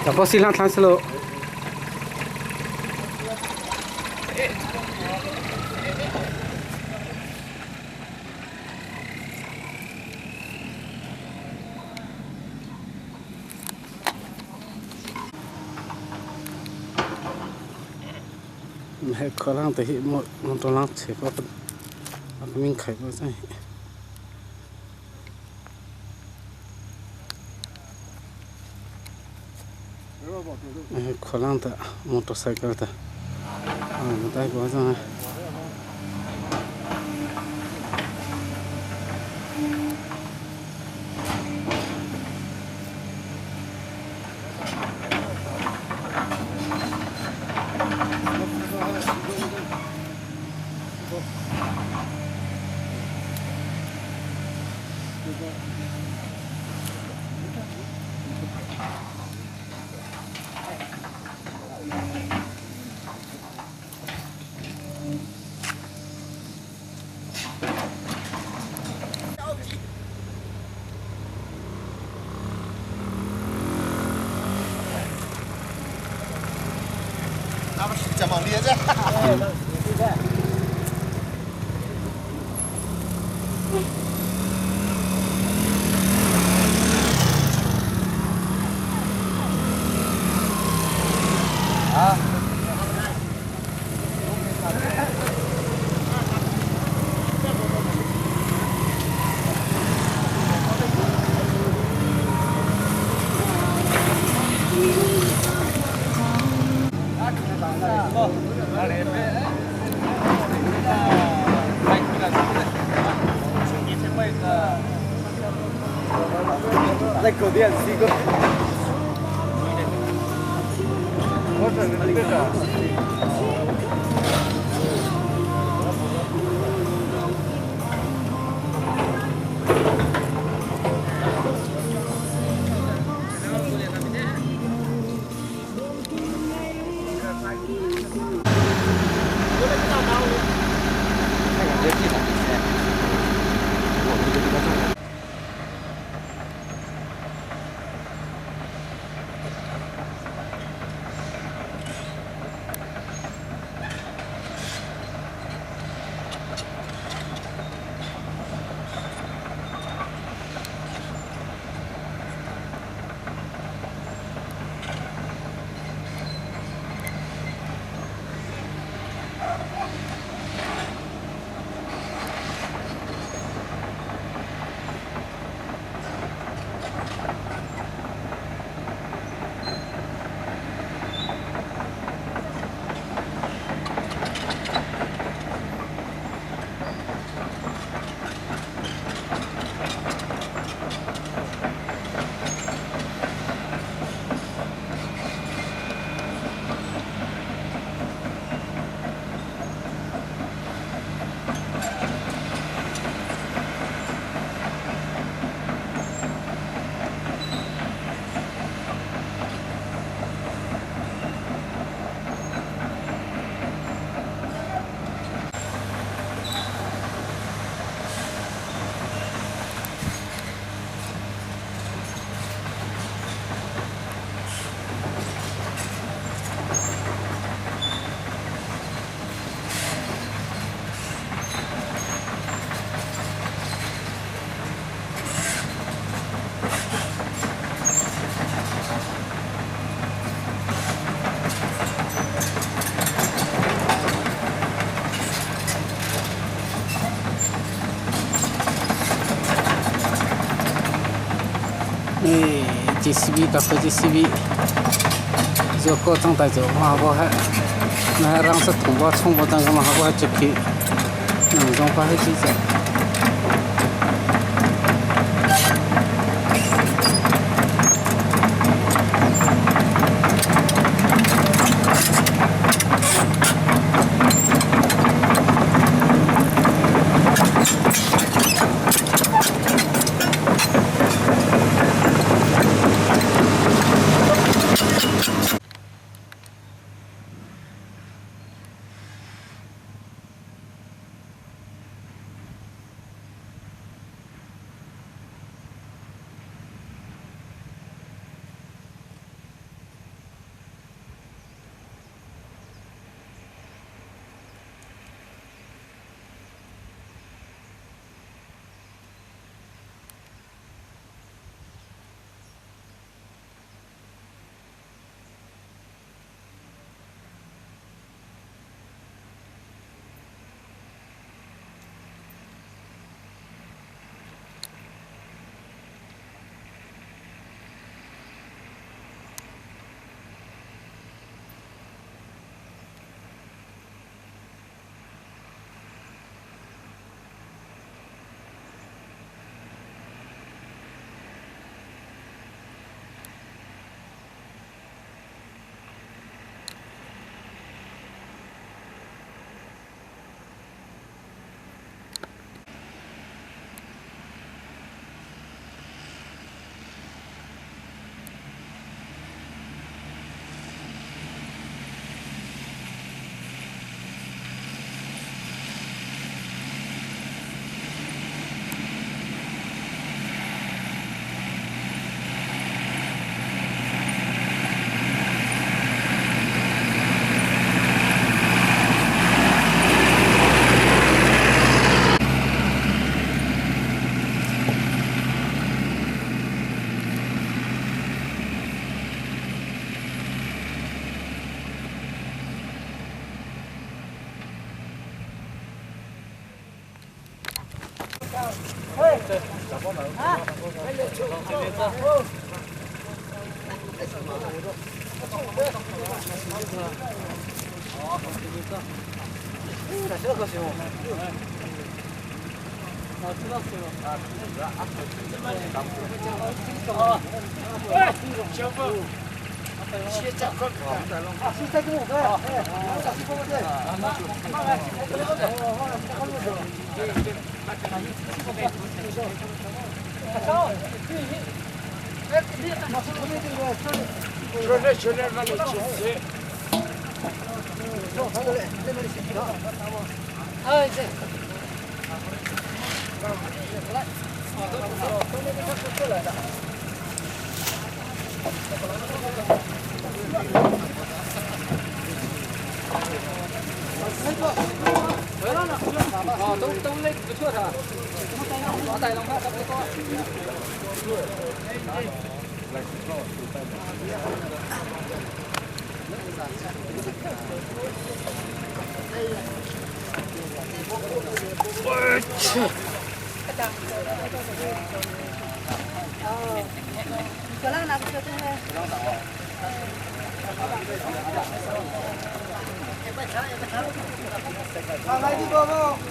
Tapos silang thlan selo. Khalang te hi motor lang che pa min khai pa sai. Khalang ta motorcycle ta. Dai pa sai. JCB 大 JCB 这高装带走，马过还那还让是通过冲过当个马过还接去，两种发还记者。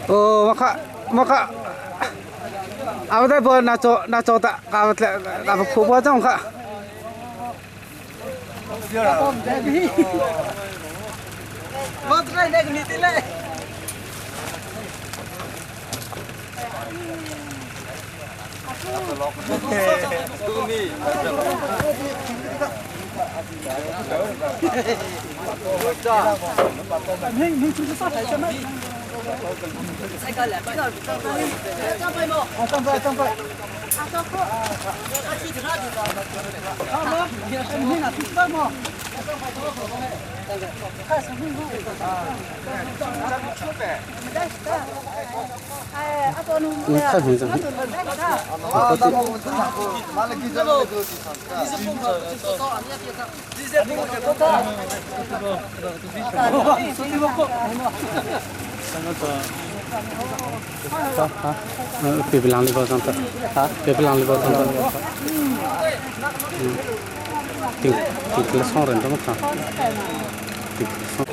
哦，我看，我看，阿不在不拿走拿走的，阿不在阿不婆婆这样看。你看什么？别别让你包装的，啊，别别让你包装的。顶顶个双人这么看，顶双。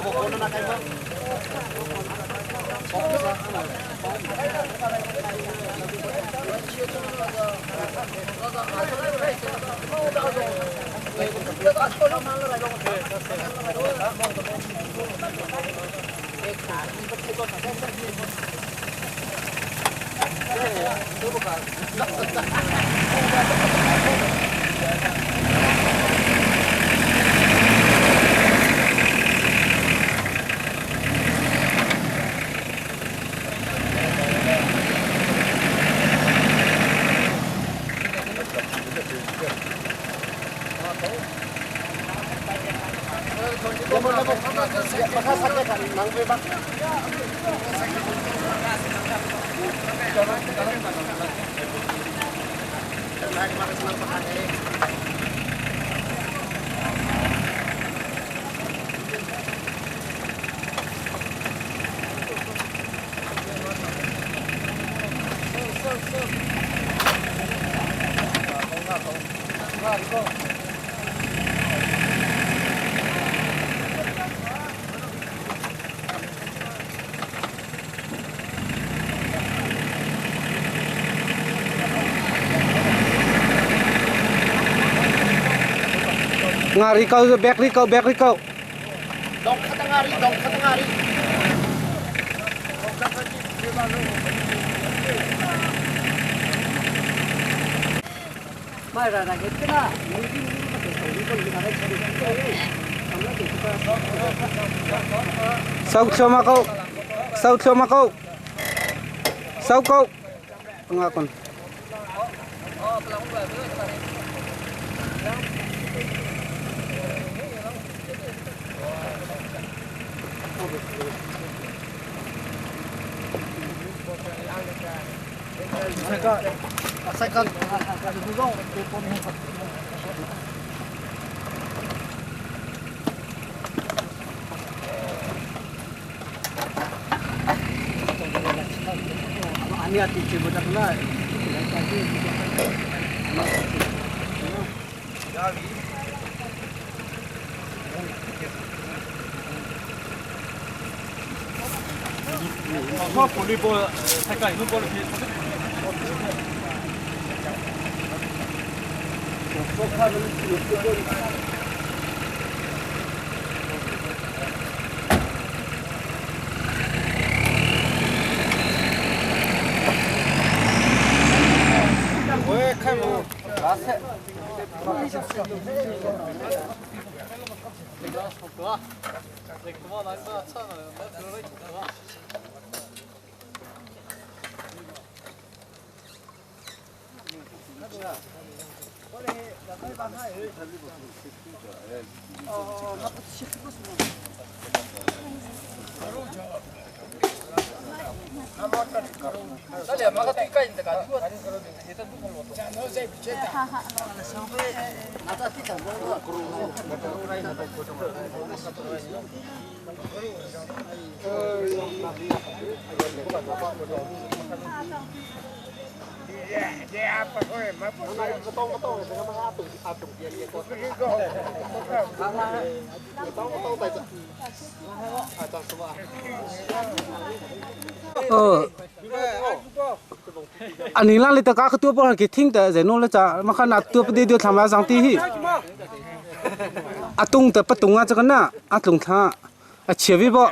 Ngari kau back ri kau back ri kau. Dong katangari dong katangari. Sau choma kau. Sau choma kau. Sau kau. Ngakon. Ani lang le ta ka tu por ki thing ta ze no le cha ma kha na tu pa de de thlam la jang ti hi atung ta patung a cha na atlung thla a chia vi bo.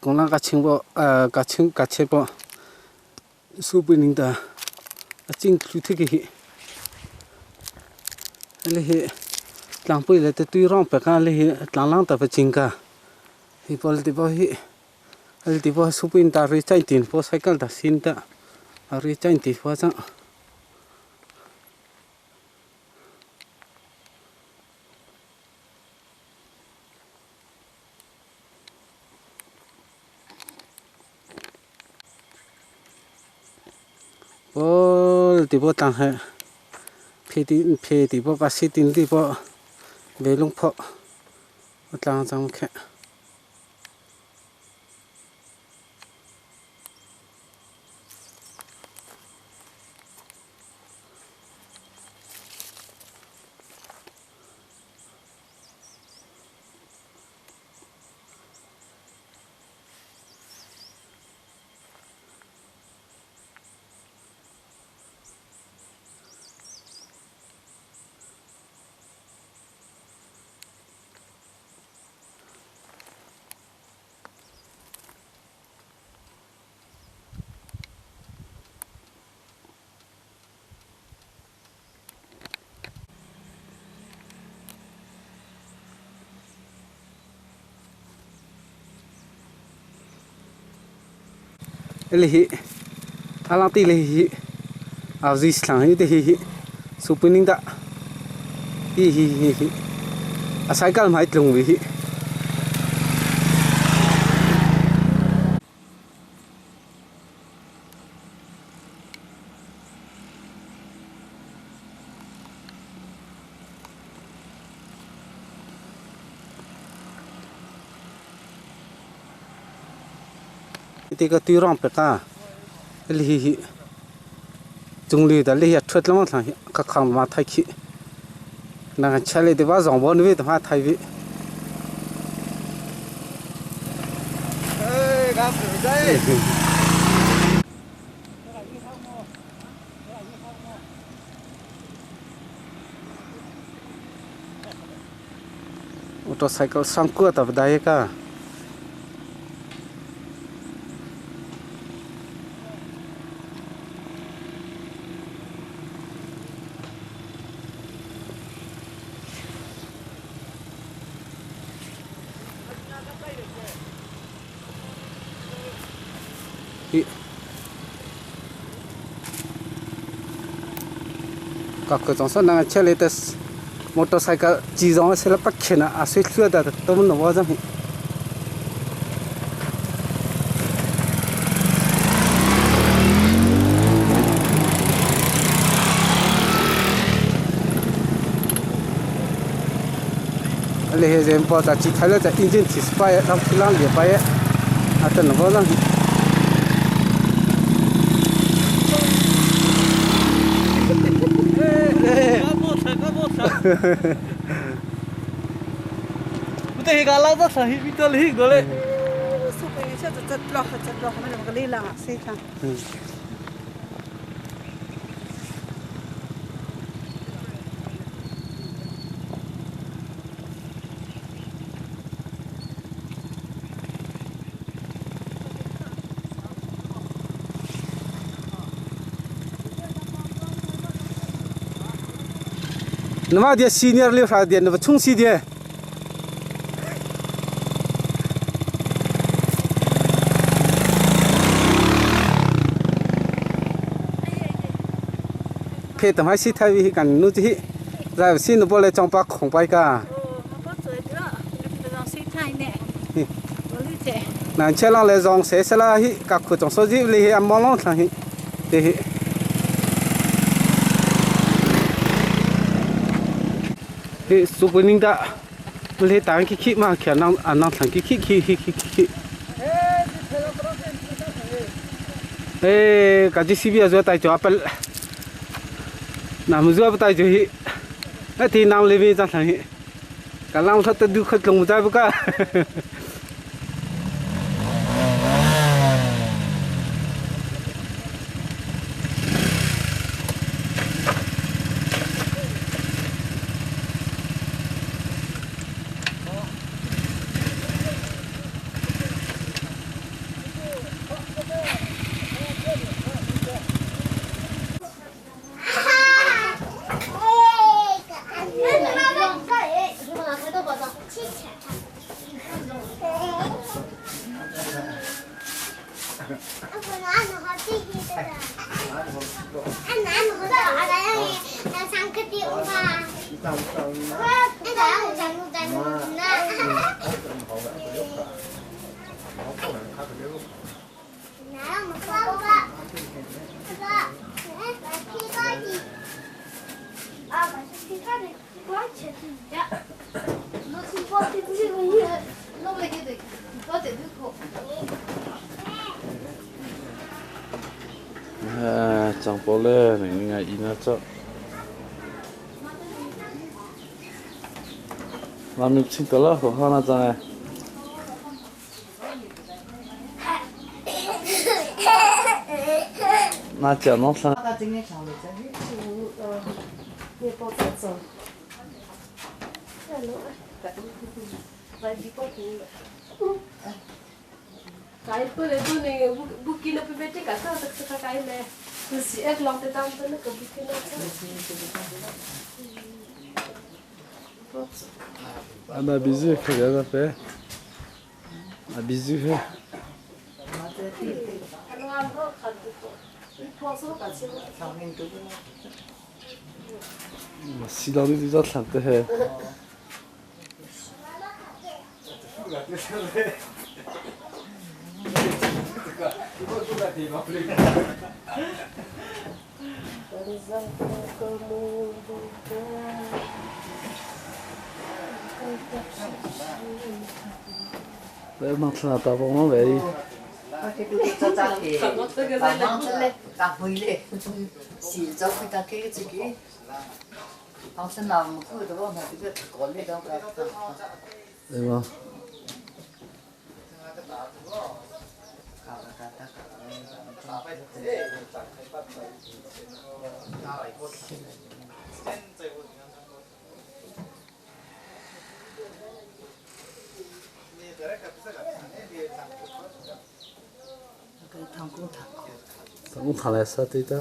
Kong lang ka ching bo ka ching ka che bo su pu ning ta a ching thlu thi ki hi le hi tlangpui le te tui rong pe ka le hi tlang lang ta pa ching ka hi pol ti bo hi al ti bo su pin ta ri chai tin po cycle ta sin ta ri chai ti fo chang. Pawl ti bo tlang he phe ti phe ti bo ka si tin ti bo ve lung pho tlang chang khe. Le hi alang ti le hi au zi thlang hi te hi hi supining da hi hi hi hi a cycle mai tlung vi hi. Ti ka tui rong pe ka li hi hi chung li da li hi thut lamang thlang hi ka khang ma thai khi na kan chale te ba zong bon vi ta ma thai vi. Motorcycle sangkua ta dai ka. Hi ka ko chong so nang chele tes motorcycle chi zong se la pak khena a sui thlua da tom no wa jang hi. Le he zem po ta chi thale ta engine chi spa ya lam thilang le pa ya atan no lang hi. Nama dia senior le hra dia na va chung si dia. Phe tam hai si thai vi hi kan nu chi hi ra si nu bole chong pa khong pai ka. Nan che lang le zong se se la hi ka khu chong so ji li hi am mo long thang hi te hi. Hi supuning da le tang ki khi ma khia nang anang thang ki khi khi khi khi khi. Ê, cả chiếc CB ở tại chỗ apple. Nằm giữa tại chỗ hi. Cái thì nằm lên bên thằng hi. Cả lòng thật tự khất lồng ra cả. Chang pole ning ngai ina cha nam ching tala ho hana chang e na cha no thla. Ana bizu kha ga pe a bizu he. Si lang ni za thlan te he. Vậy mà thằng ta bông nó vậy. Đây mà. Thằng thằng này sao tí ta?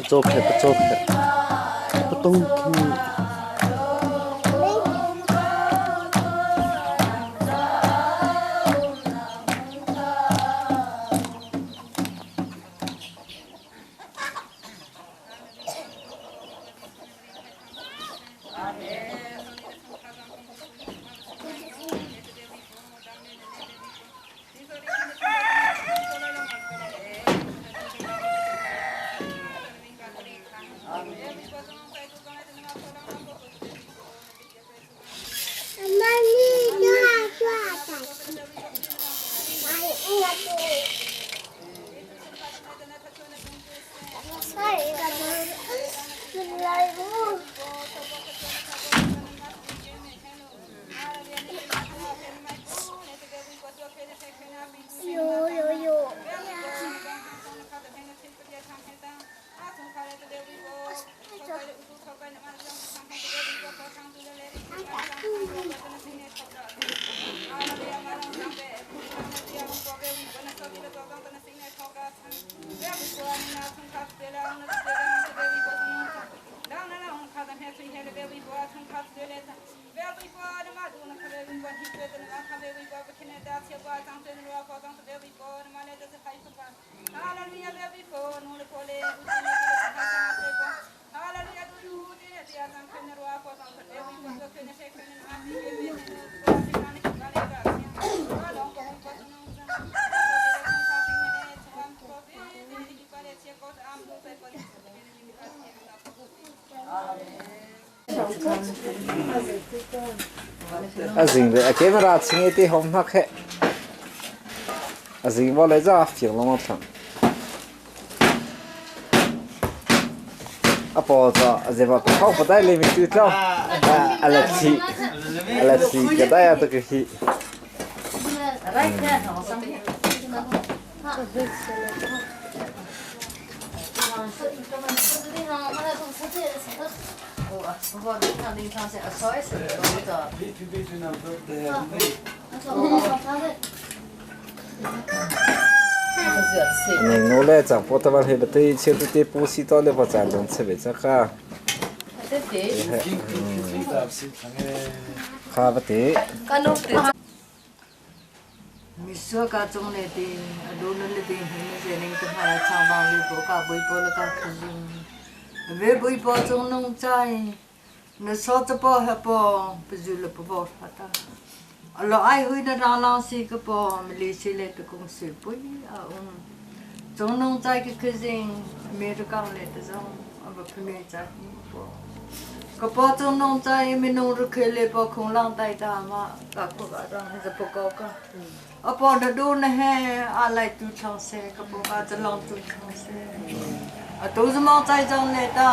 Pacawk he pacawk he patong khi. A zing le a camera chung i ti hom hnak he a zing maw le za fiang lawng thang. A paw ca a zewa ka khau patai le mi tu tlo a la thi a la thi ka dai a ta ka hi. Nu le cang po tamal he bate cheu te pu si to le pa chan dong chebe chaka. Kha bate. Misual ka cung le ti a dun le ti hin ze ning te hmai chang bang li po ka bui po le ka khuzung ve bui po cung nung chai na so cha po ha po pazu le po bo hata alo ai hui na ra lang si ka po mali si le te kung si pui a um cung nung chai ka khuzing America le te zong aba phme chai po ka po cung nung chai minung ru khe le po khung lang tai ta ma ka ko ka rang he po ko ka apo na du na he a lai tu chang se ka po ka cha long tu chang se a tu zmong chai jong le ta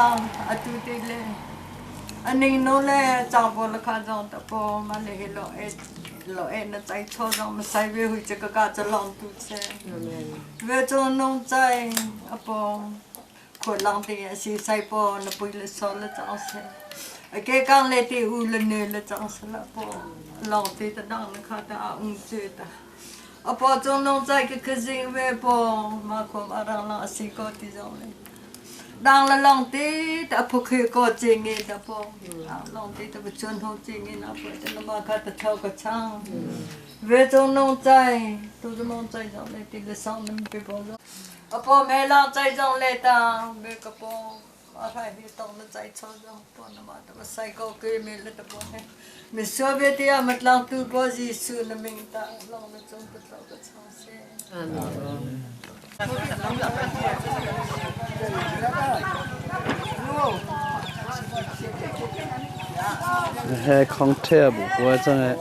a tu ti le aning no le chang po la kha jong ta po ma le he lo e lo e na chai cho jong ma sai ve hui che ka ka cha long tu se ve cho nong chai apo Khualang te a si sai paw na pui le sol le cang se. A ke kang le ti u le ne le cang se la paw long ti ta dang na kha ta a ung che ta. A paw chung nong chai ke khazing ve paw ma khom a rang lang a si ko ti zong le. Dang la long ti ta phu khi ko che nge ta paw. Long ti ta chun ho che nge na paw ta ma kha ta thau ka chang. Ve chung nong chai tu nong chai zong le ti le sang nam pe paw zong. A paw me lang cai zong le ta me ka paw a hrai hi tong na cai cho zong paw na ma ta sai ko ke me le ta paw he mi so ve ti a mat lang tu bo Jesu na ming ta long na chung ta tlo ka chang se. Amen. He khong the bu ko chang e.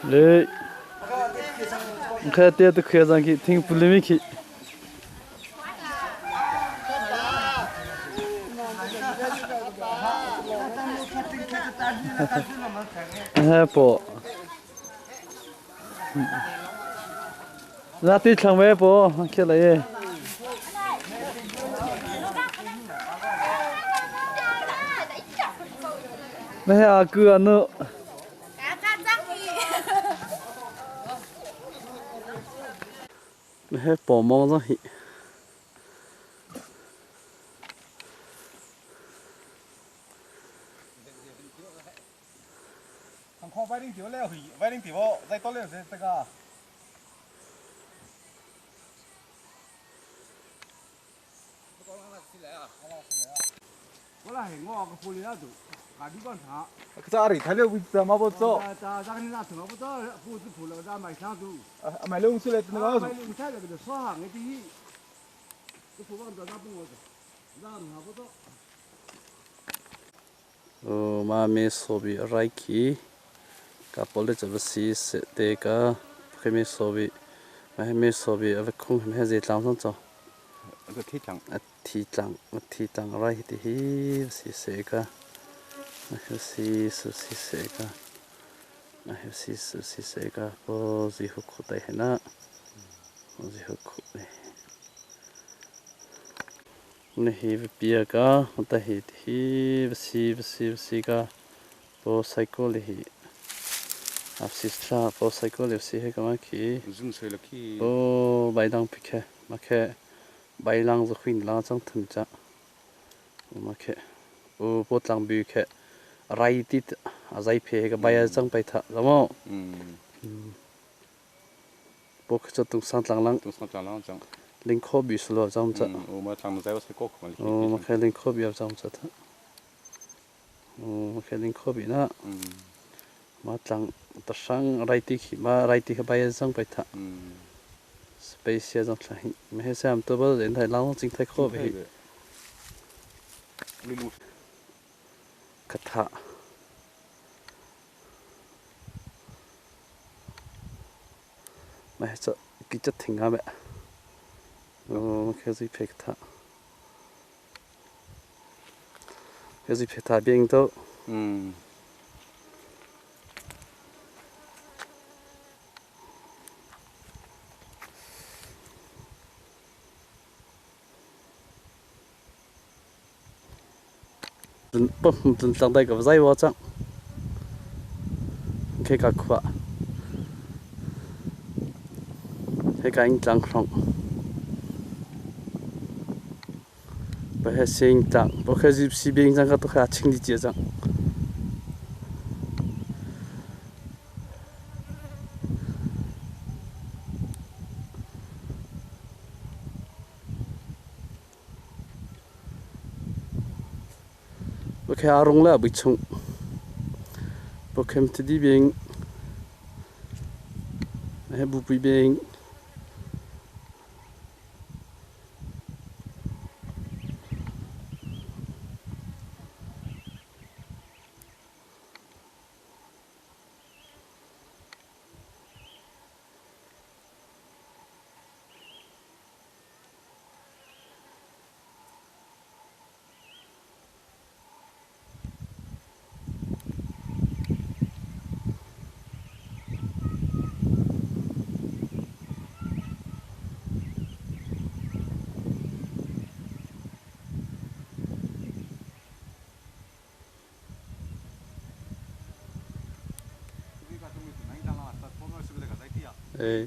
Le khe te tu khe jang ki thing pulimi khi. He po. La ti thlang ve po khi lai. Mẹ à cứ ăn nữa. Mẹ bỏ mong ra hi. Ma me sobi rai khi ka pol de si se te ka me sobi ma me sobi ave khung me je tlang song cho thi tlang thi tlang thi tlang rai ti hi si se ka si su si se ka ma si su si se ka po ji hu khu tai na ji hu khu ne hi pia ka ta hi hi si si si ka po cycle hi ap si stra po cycle si he ka ma khi zum soi la khi po bai dang pi khe ma khe bai lang zo khwin la chang thum cha ma khe o po tlang bi khe rai ti a zai phe ka bai chang pai tha lamo po khe tung sang tlang lang tung sang tlang lang chang ling kho bi slo chang cha o ma tlang zai wa ko ma o ma khe ling kho bi chang cha tha o ma khe ling kho bi na ma tlang ta sang rai ti khi ma rai ti kha bai chang pai tha space ya chang thla hi me he sam to ba den thai lang ching thai kho bi ka tha ma he cha ki cha thinga me o khe ji phek tha khe ji phek tha beng to pum tun tlang dai ka zai wa chang khe ka khwa he ka ing tlang khrong ba he sing tlang bo khe ji si bing chang ka to kha ching di che chang bo khe arung la bu chung bo khem ti di bing he bu pui bing 哎，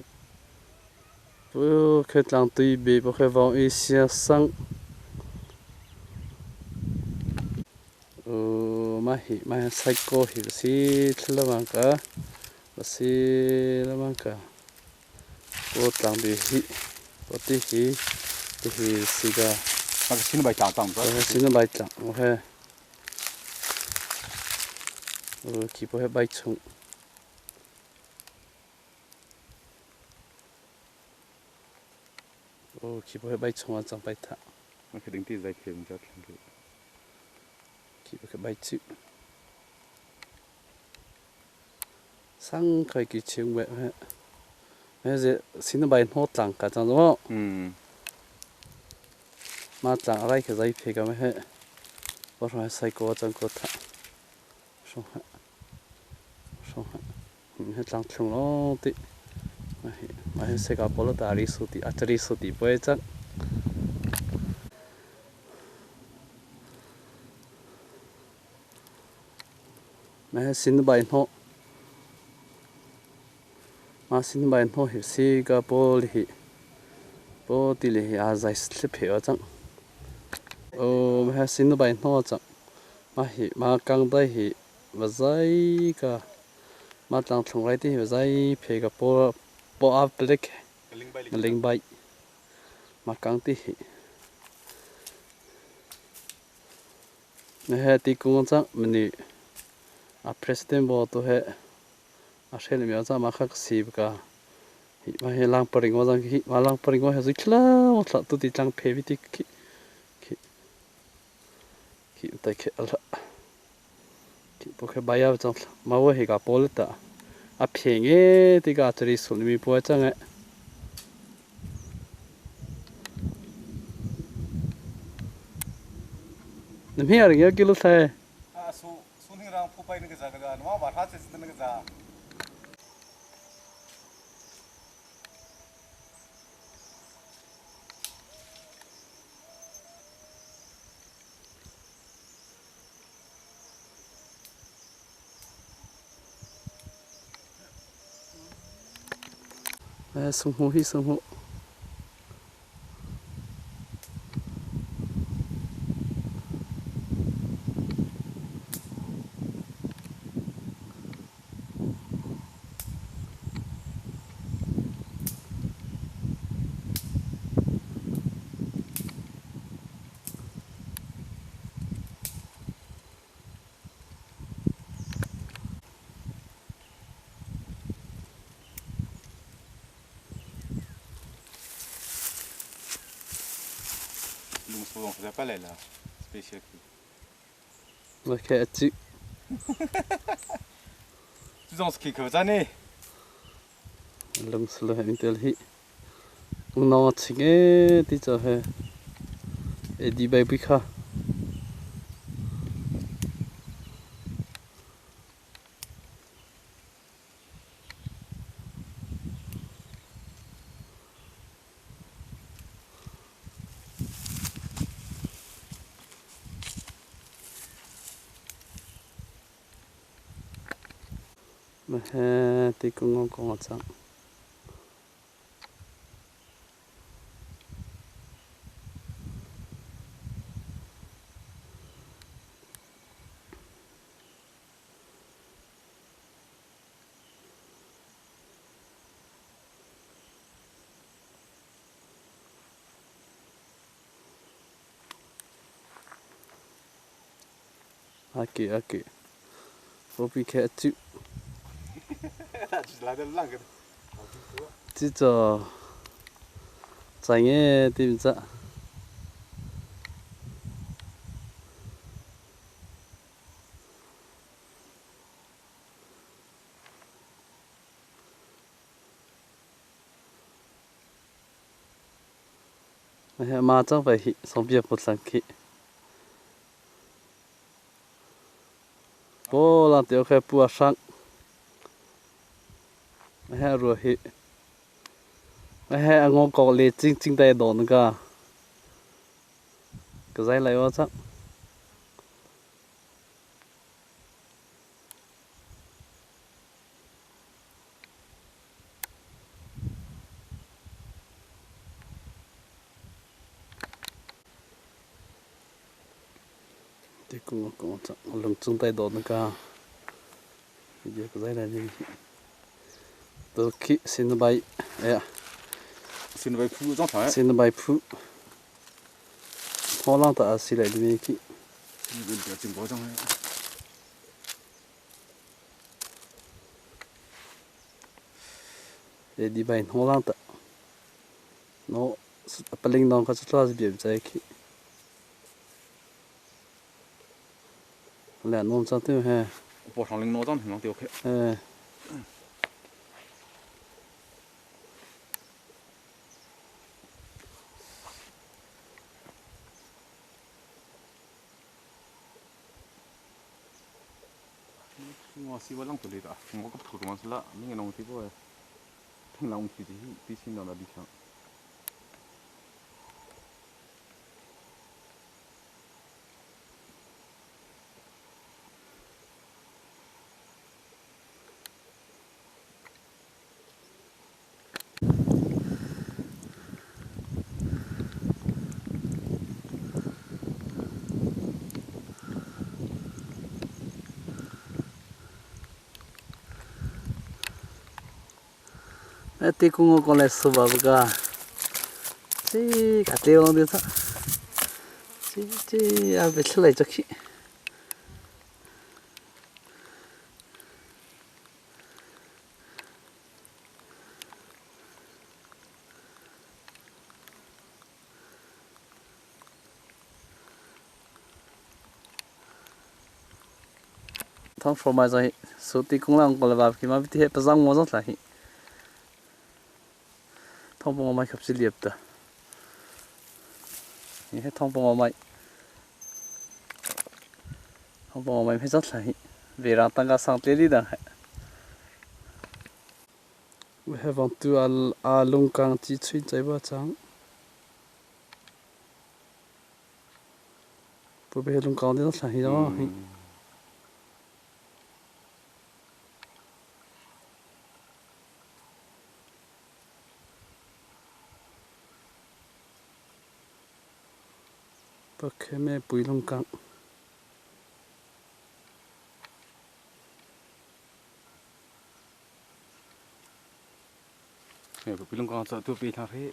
不开当对比，不开放一些生。嘛hi ma sai ko hi si thla ka si la ka po tlang bi hi po ti hi ti hi si ga 那个新的白讲讲 po sin na bai tlang o he o ki po he bai chung o ki po he bai chung a chang bai tha 那肯定地在开，你叫听个。 ki po he bai chu sang khai ki chung we he me je sin na bai no tlang ka chang zo ma tlang rai khe zai phe ka me he bo ro sai ko chang ko tha so ha He tlang thlung lo ti. Mah hi seka pawl ta ri su ti a chari su ti poi chang. Mah hi sin bai hno. Ma sin bai hno hi si ka pawl hi po ti le hi a zai thlip he chang. O mah hi sin bai hno chang. Ma hi ma kang dai hi va zai ka ma tlang thlung rai ti hi va zai phe ka po po a plek ling bai ma kang ti hi na he ti kung chang mani a president bo to he a hrel mi cha ma kha si ka hi ma he lang paring wa jang hi ma lang paring wa he zui thla wa thla tu ti tlang phe bi ti khi khi khi tai khe ala khi po khe baya chang ma wa he ka pol ta a phe nge ti ka chari sul mi po chang e nam hi ar nge kilo thai 啊，苏苏宁让铺白那个啥那个，侬往瓦塔这是那个啥？ sung hu hi sung hu 龙苏龙在本来了，special。 ma khe chi 这种是可可呢。 lung slo he tel hi no chinge ti cha he e di bai bi kha ma he ti kung kong chang aki aki po pi khe chu 就是来的浪个。 chi cho chai nge ti cha he ma chang pai hi som bia put lang khi po lang teo khe pu sang he ro hi he ngo ko le ching ching dai don ka ka zai lai wa chang ti kung ko chang lung chung dai don ka video ka zai lai ni to khi sin bai ya 现在铺张台。 sin bai phu tho lang ta si lai ni ki 你个进包装。 e di bai tho lang ta no paling dong ka chla bi chai ki la nom cha tu he 包上领导张平常丢开。 eh Ngo si wa lang tu le ta. Ngo ka phu ma sala mi nong ti bo. Thing lang ti hi ti sin na di chang. Ti kung ko le su ba ga. Chi ka te long de sa. Chi chi a be thlai cha khi. Thong for mai zong hi su ti kung lang ko le ba ki ma ti he pazang mo zong tla hi. Thong pong mai khap si liap ta. Hi he thong pong mai. Thong pong mai he zat tla hi. Ve ra tang ka sang tle li dang he. We have on tu al a lungkang chi chui chai ba chang. Pu be lungkang ding thla hi do hi. Pa khe me pui lungkang. Pui lungkang cha tu pi thla re.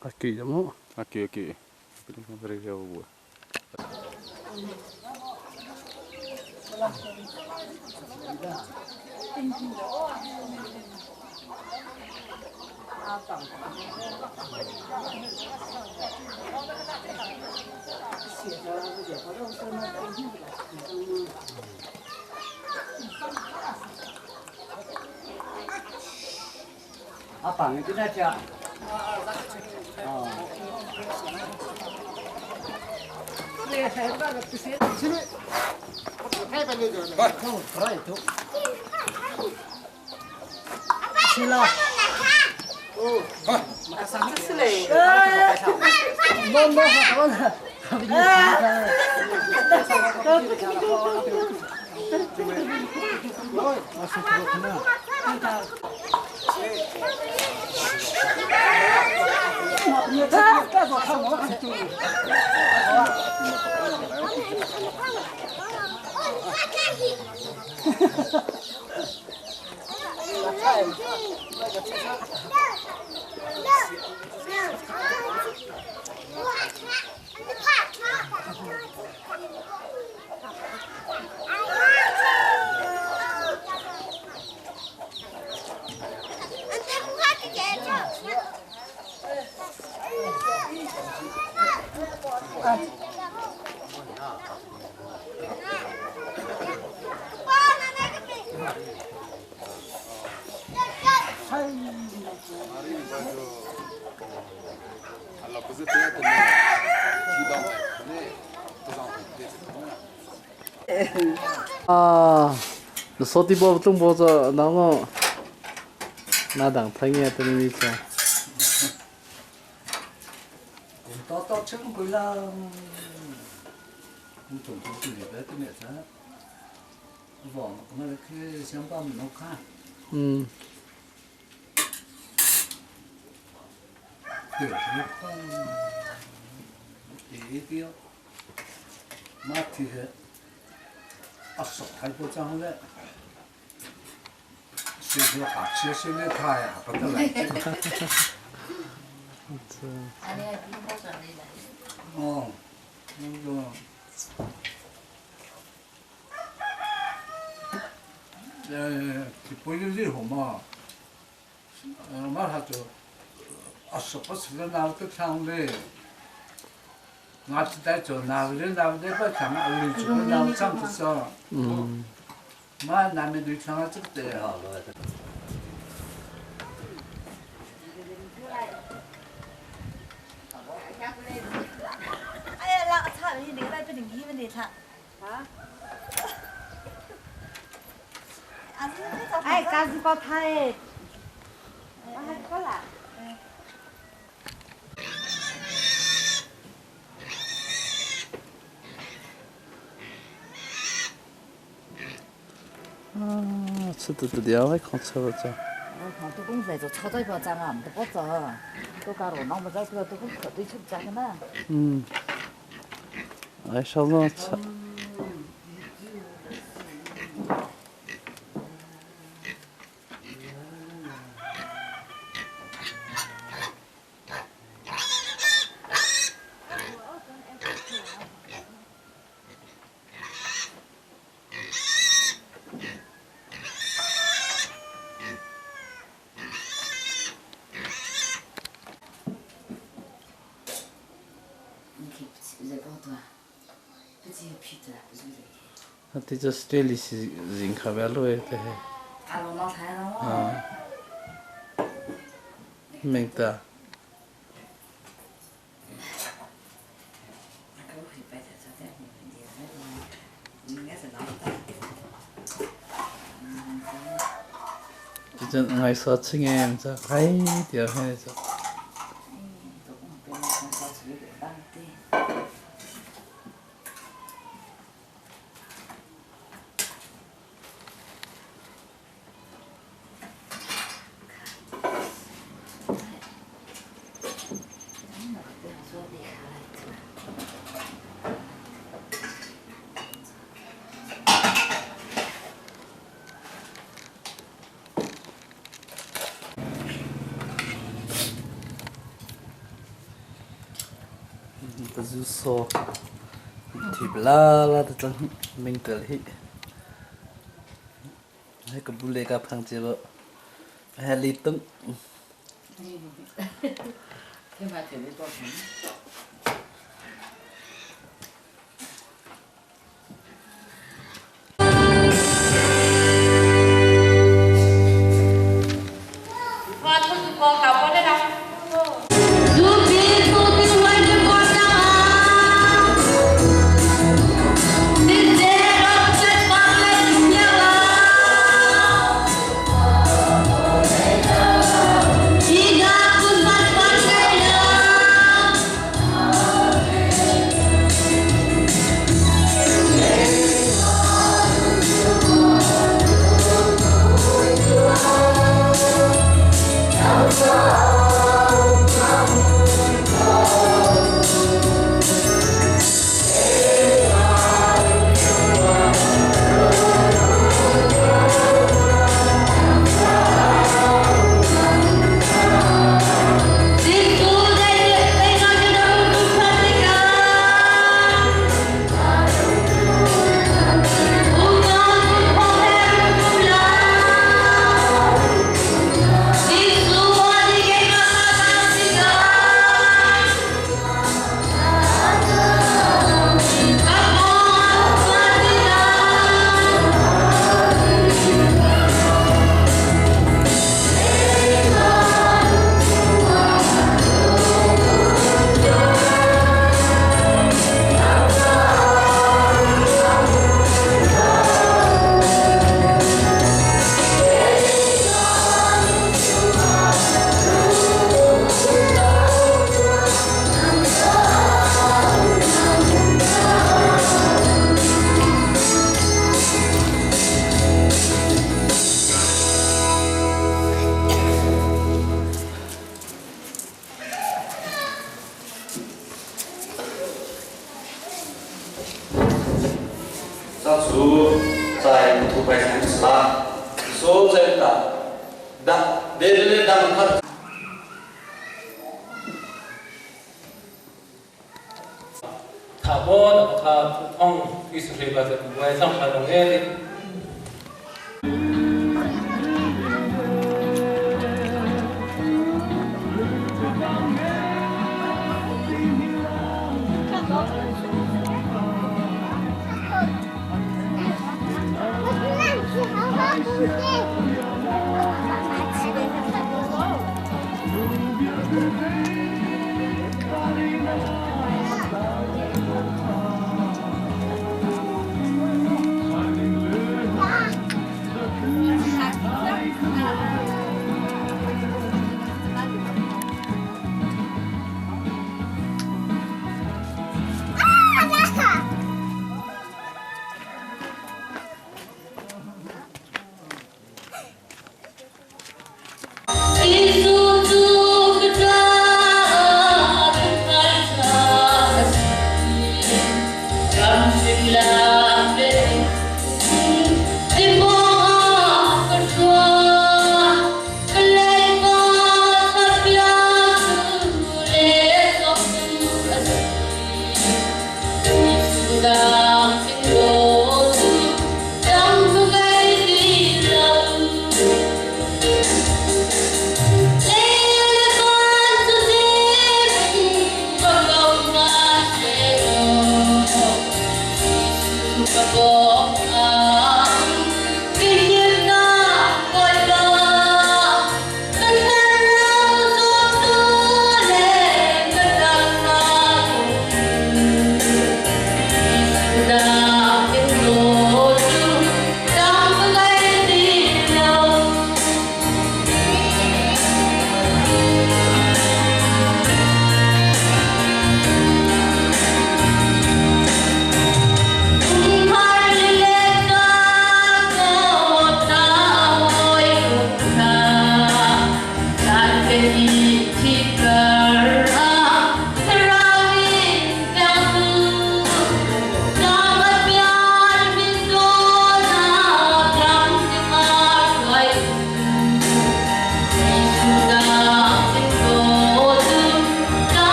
A kỳ lắm không? A kỳ kỳ. Pui lungkang re re bu. À, số tí bộ tung bộ cho nó mà na đẳng thay nghe tôi đi cho. 到到吃不回啦，我总共就礼拜对面噻，我我们去想把门看， Ừ. 对，什么看，第一个，马蹄的，啊，手还不脏嘞，谁说好吃谁来他呀，不得来。哦，那个。 呃，不有任何嘛，呃，马上就，啊，什么时候拿个枪嘞？我只在做哪个人哪个把枪，啊，人做哪个枪不是？ Ừ. 妈，那边对唱这个得好了。哎呀，老操！你那个不灵，你们得唱。啊？哎，干子包他哎，我还过来。啊，吃得得了，还看吃不着。我看都公在做炒菜包装啊，没得包装，都搞了，那么早知道都公可对吃不着的嘛。嗯，哎，小子吃。这是这里是人可别路的，啊，明白。这爱说吃眼子，哎，掉下来。So thip la la ta chang ming tel hi hai ka bule ka phang che ba hai li tung thế mà thử đi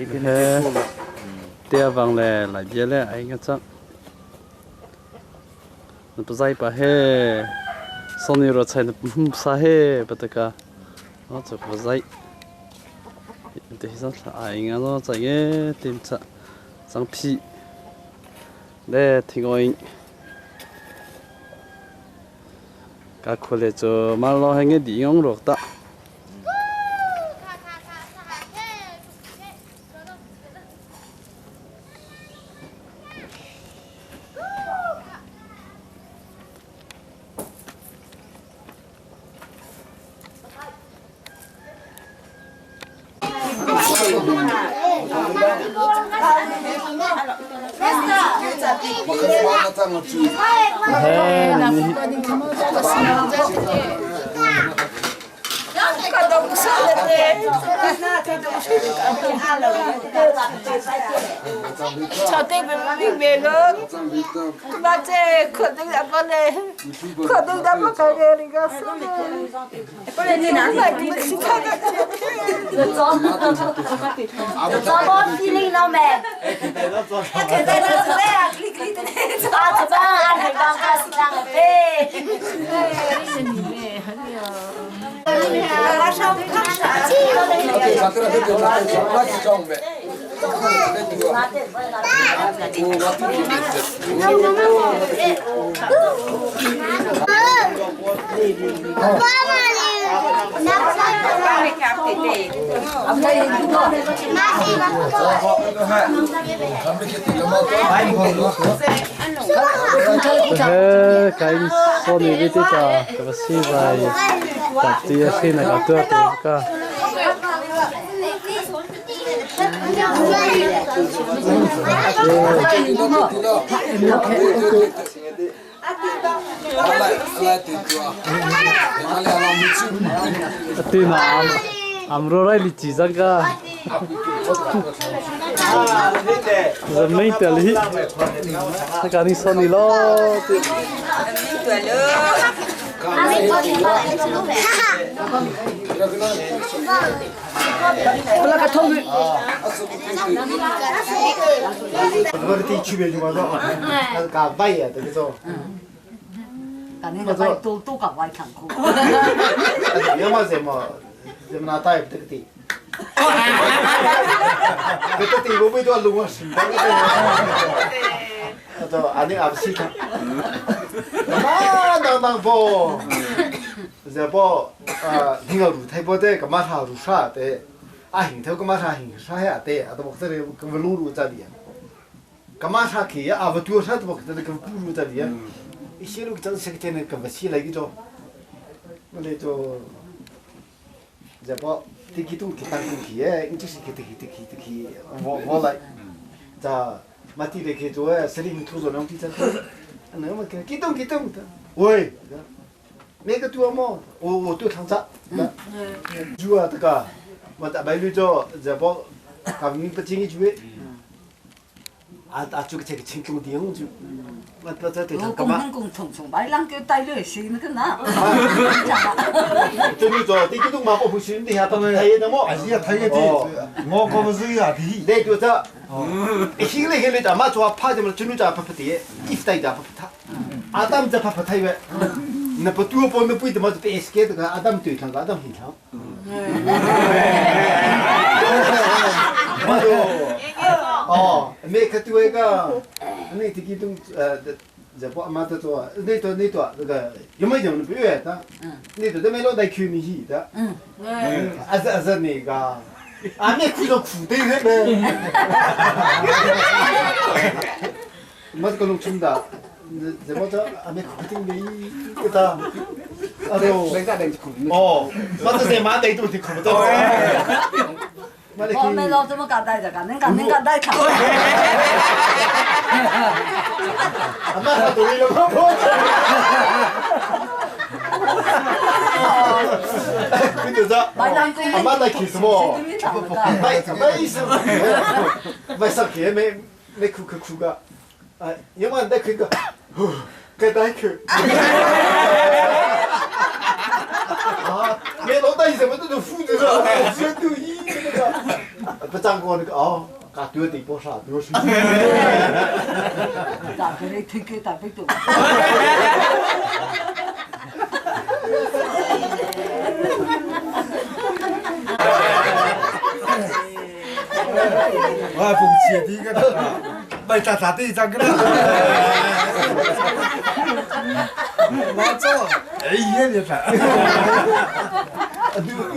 He tia vang le lai bia le ai nga chang. Na pazai pa he soni ro chai na hum sa he pataka. No chu pazai. Te hi zang thla ai nga no chai nge tim cha chang phi. Le thingoi ka khule chu mal lo he nge di ngong rok ta. Cái số này biết ta cái xí vai tập ti khi này có tuột thì cả Ti na amro rai li chi zang ka. Zam mei tel hi. Ka ni son ni lo. 我的区别就嘛说，那是搞外呀，这个做。但你个外都都搞外看苦。要么什么，什么拿大这个地。这个地我为多弄个水，那个。那就安尼也是他。那当当不，这不呃，你个路太不对，干嘛他路啥对？啊，行头干嘛他行啥呀对？啊，都不这里跟个路路在里。干嘛他去啊？不多少都不这里跟路路在里。一些路真是个天个不起来个做，我来做，这不这几种其他东西哎，你就是去去去去去，我我来，咋马蒂的去做哎，谁里吐着两滴在，那么个几动几动的，喂，每个多么，我我都唱着，主啊这个，我大白绿做这不，他们不经意就会。啊啊！这个这个轻松点就，我我这对他干嘛？公公从从白浪给带来是那个哪？这你做，你这种嘛不不是你下当然睇的么？还是要睇的，我讲不是亚的。你就这，一心里里就嘛做怕什么？就你就怕怕的，一带就怕怕他，阿当就怕怕他呗。那不多不那不的嘛就别死个，阿当对他，阿当很强。哦，每个对个，那这几种呃，这不阿妈在做，那多那多那个有没有不愿的？那多都没老带去米去的。嗯。啊是啊是那个，啊没苦到苦的很呗。没这个农村的，这么着啊没苦的没个的。啊对。哦，我这些马队都是苦的。我们老怎么搞带着？能搞能搞带看。阿妈对了，婆婆。你就是阿妈在气什么？没没什么，没上去没没哭哭哭个，啊，因为那哭个，该带去。啊，连老大什么都都负责了，全都一那个。Pacang ko ni oh ka tu ti po sha tu si. Ta ke nei thik ke ta pe tu. 我风切的个，没咋咋地咋个了。我走，哎呀你看，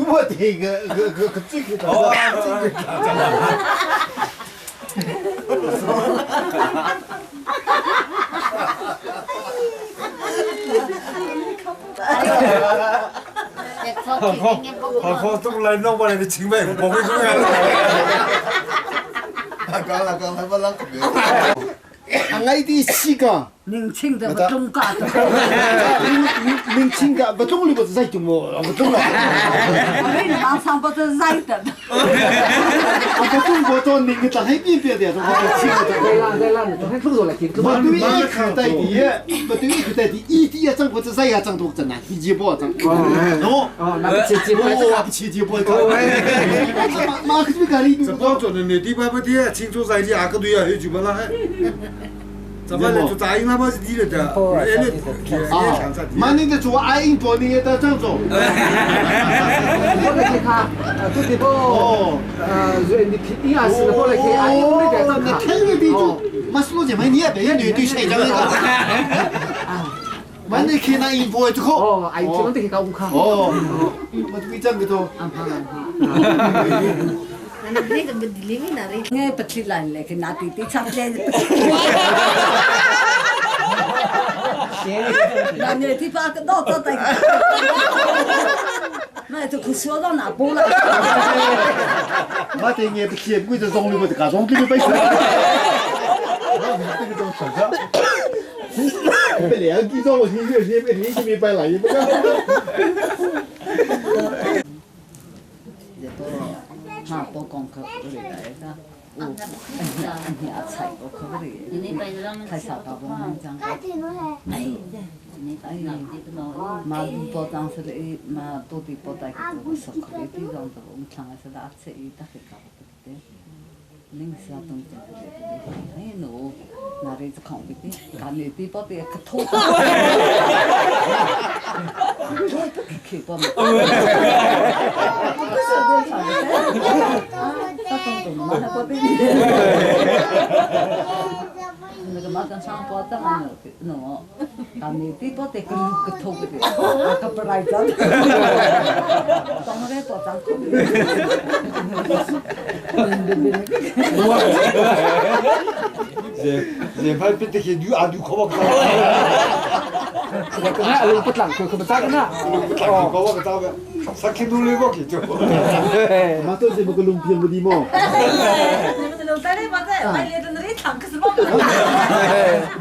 我这个个个个这个哦，这个好好都来弄过来的清白，不会这样。刚了刚来不啷个爱的西个，年轻的不中家的，年轻的不中的不是在中么？不中了。我马上不是在的。不中国做那个上海边边的，中国轻的。对啦对啦，你还出走了，我对一口带的，我对一口带的，一滴一张或者再一张都真难，飞机不张。哦哦，那个切切，我不切切不。马克思讲的，这光做的内地办不的，清楚在的阿个队啊，有就不那还。咱们来做杂音，那么是低了的，啊，马你的做阿英做你的张总。我来看，做的不？哦，你你也是过来看，阿英那个那看了的就，马斯洛这边你也别女对谁讲那个。马你看那英波就好。哦，阿英这边得搞五卡。哦，我对这个都。nghe bật lại lại cái nát tí tí chắp lên那你提把个刀刀带，那就可说到哪步了？我对眼不见，不就装的不是，搞装的不是。这个装啥子？被两几张我听越听越听越白了，也不干。哈，不讲可不来的。哦，哎呀，菜我可不来，太少到我们讲。哎，哎，嘛不当时的嘛到底不带个说可的地方的，我们常是拿车一大去搞的，临时啊东西的哎喏，那里是空的，干的地方的可土。去过嘛？那个马上上报的嘛，喏，当年地包的个个头个的，个不来着，当然保障。 人派别这些女阿女可不可？个那路不浪，可可不咋个那？不浪，可我个咋个？啥看努力我去做。马都是不个龙片不的么？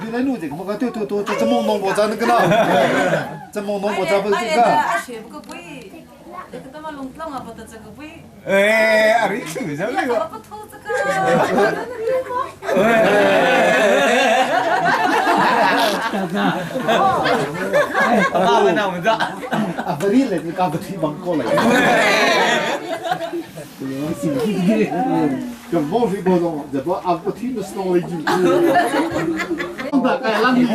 你来弄这个，我讲对对对，这这么弄我咱那个了，这么弄我咱不这个。哎，阿里是这个。爸爸，那我们这。啊，不对了，你刚不提网过来。这毛水包装，这不阿不听的是弄了一句。大概让你。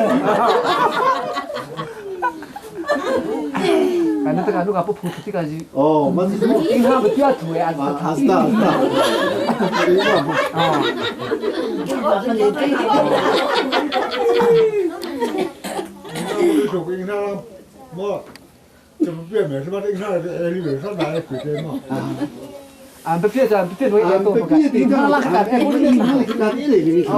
反正这个如果不铺这个就哦，我是银行不掉土呀，啊，是的，是的。啊。我银行么，这不变没是吧？银行里面上哪里回来嘛？俺不别这，不别弄一多不干。银行那个哎，我里面那一类里面哦，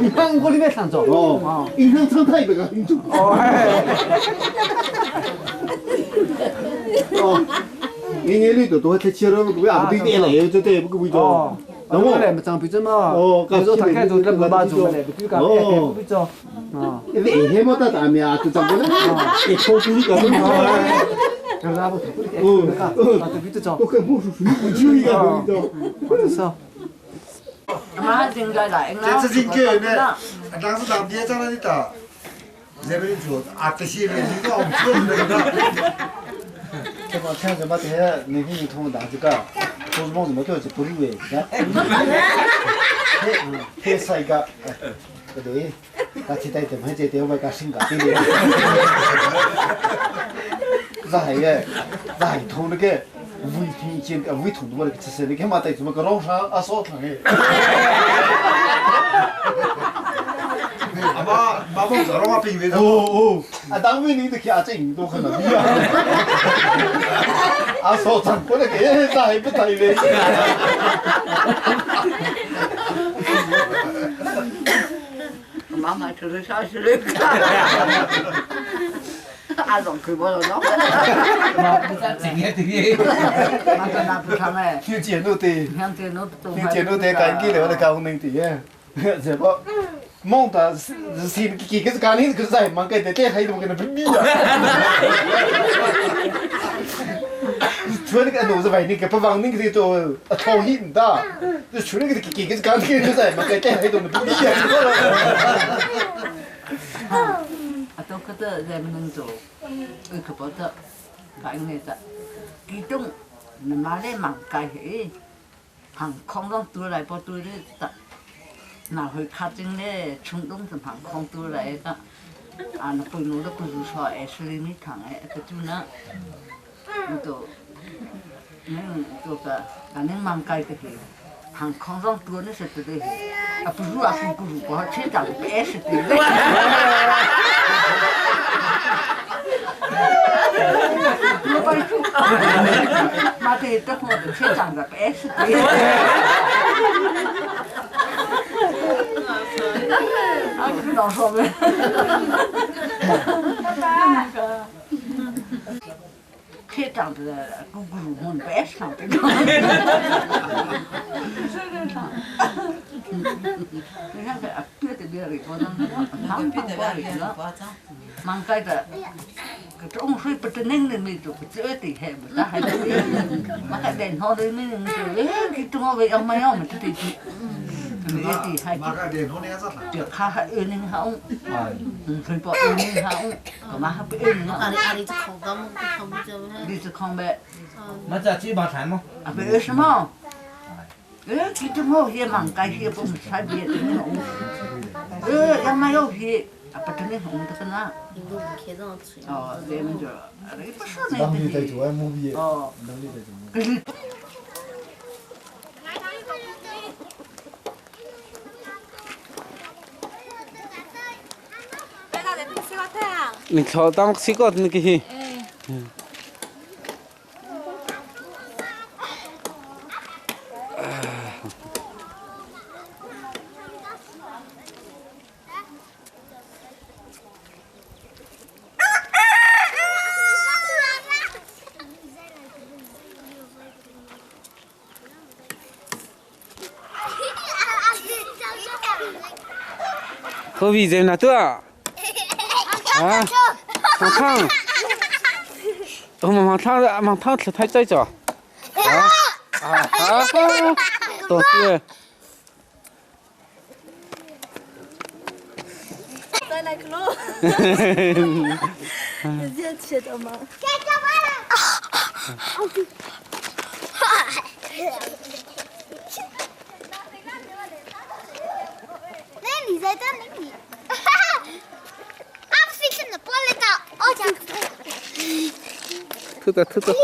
银行我里面上着。哦，银行常态不个。哦，哎。哦，年年里头都太切了，不过不对点了，这对不个味道。那我来没长鼻子嘛？哦，有时候他开做那不把做来，不就讲哎，不做。啊，因为黑毛大大面啊，就长不了，一口水个。哦，我看不是水，就一个味道。我就说。这次应该呢，当时当别在那里打，那边做啊，这些人你讲我们那个。解放前什么的，那个你通打这个，做什么什么叫做不入围的，嘿，嘿，个，不对，那期待怎么这点我个性格对的，那还个，那还通那个。胃痛见胃痛的我那个吃是那个嘛带怎么个老上啊烧烫的。阿妈，妈妈早让我病的。哦哦，啊，当兵你都去阿正都很能啊。阿烧烫过来个，咋还不带嘞？妈妈就是小时候阿龙佢冇咗，妈不唱哎，听见都得，听见都听见都得，赶紧的，我得教你的，这不。梦的是是几个是干的，可是在忙个的，这还怎么可能不比啊？除了那个脑子外那个不往那个做啊讨厌的，就除了那个几个是干的，可是在忙个这还怎么不比啊？啊，都觉得咱们能做，我可不得，反正的，其中你妈来忙个去，行空中多来不多的。那会卡真嘞，冲动是旁空多来的，啊，那不弄的不是说二十厘米长哎，个就那，你都，嗯，这个，反正忙改的去，行空中多那是对的，啊，不如啊，不如不好，车长二十对。我帮你说，妈的，这货的车长的二十对。啊，知道说没？车长的咕咕噜们白上的，你看这别的别的我能，别的别的忙盖的，个种水不得能的没做，这的还不咋还得，我还电话的没能做，哎，给中国为要没要么这得去。就他还二零好，嗯，佢博二零好，干嘛还不二零好？你是空呗？那这几把菜吗？啊，不二什么？哎，其实我也忙该些不差别的红，呃，要买药品，啊，不真的红的呢。哦，咱们就，不是那个。哦，可是。你炒当西瓜那个是？何必在那对啊？啊，忙烫，我忙烫，忙烫吃太在着。啊啊啊！多谢。再来个喽！你这吃的吗？那你在这里？兔子，兔子，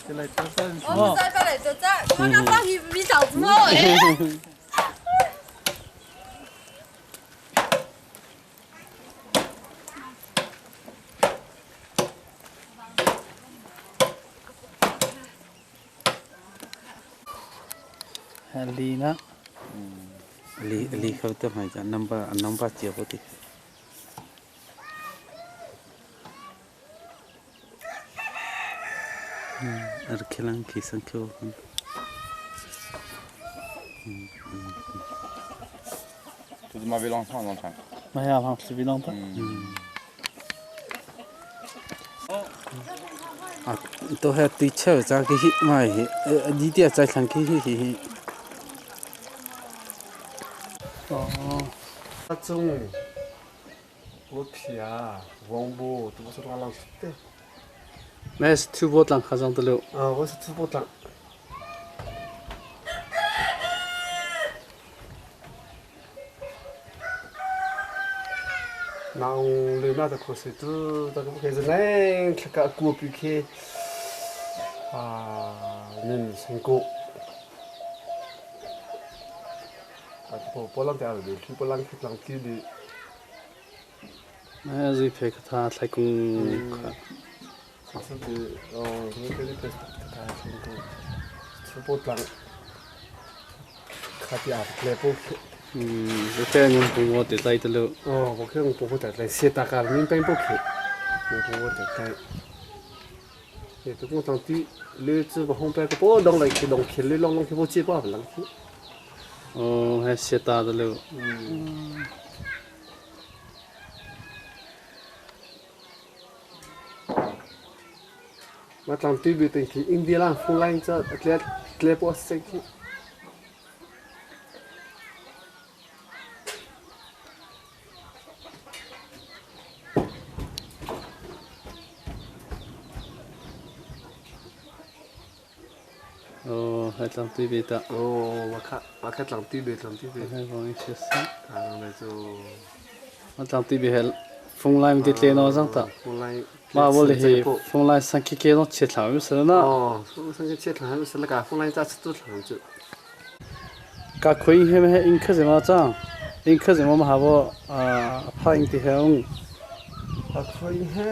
我们在这里就在，我刚放你米饺子吗？ Li na. Li li khaw te mai ja number number chia bo ti. Ar khelang khi sang kheo han. Tu ma vi long thang long thang. Ma ya phang si vi long ta. À, tôi hay tùy chơi ra cái hít mà hi đi tiệt trái thằng cái hi hi. 哦。阿中，我皮啊，王波都是拉浪的。 没是土包浪卡上的了。啊，我是土包浪。那我来那的可是都这个不开始来，看个过比开啊，人成功。啊，不不浪掉了，土包浪浪地的。 那是拍个他太公卡。是的，哦，我这里开始他成功，土包浪，卡地亚来不？嗯，我这人不我得在的了。哦，我看我不会在来写大家明白不去，我不会在在。也都讲当地，你这个红白个包弄来去弄去，你弄弄去不接包不弄去。哦，还写大的了。嗯。 我当地比等去印第安风来这，来来不生去。 哦，还当对比的。 哦，我看我看当地比当地比。还讲一些啥？啊，那就。 我当地比还风来没得电脑上的。风来。 嘛，我嘞是风来上去给侬切糖就是了呢。 哦，上去切糖就是那个风来咋吃做糖就。 噶可以，还没因克什么涨，因克什么嘛还不啊怕因的很。 啊，可以嘿。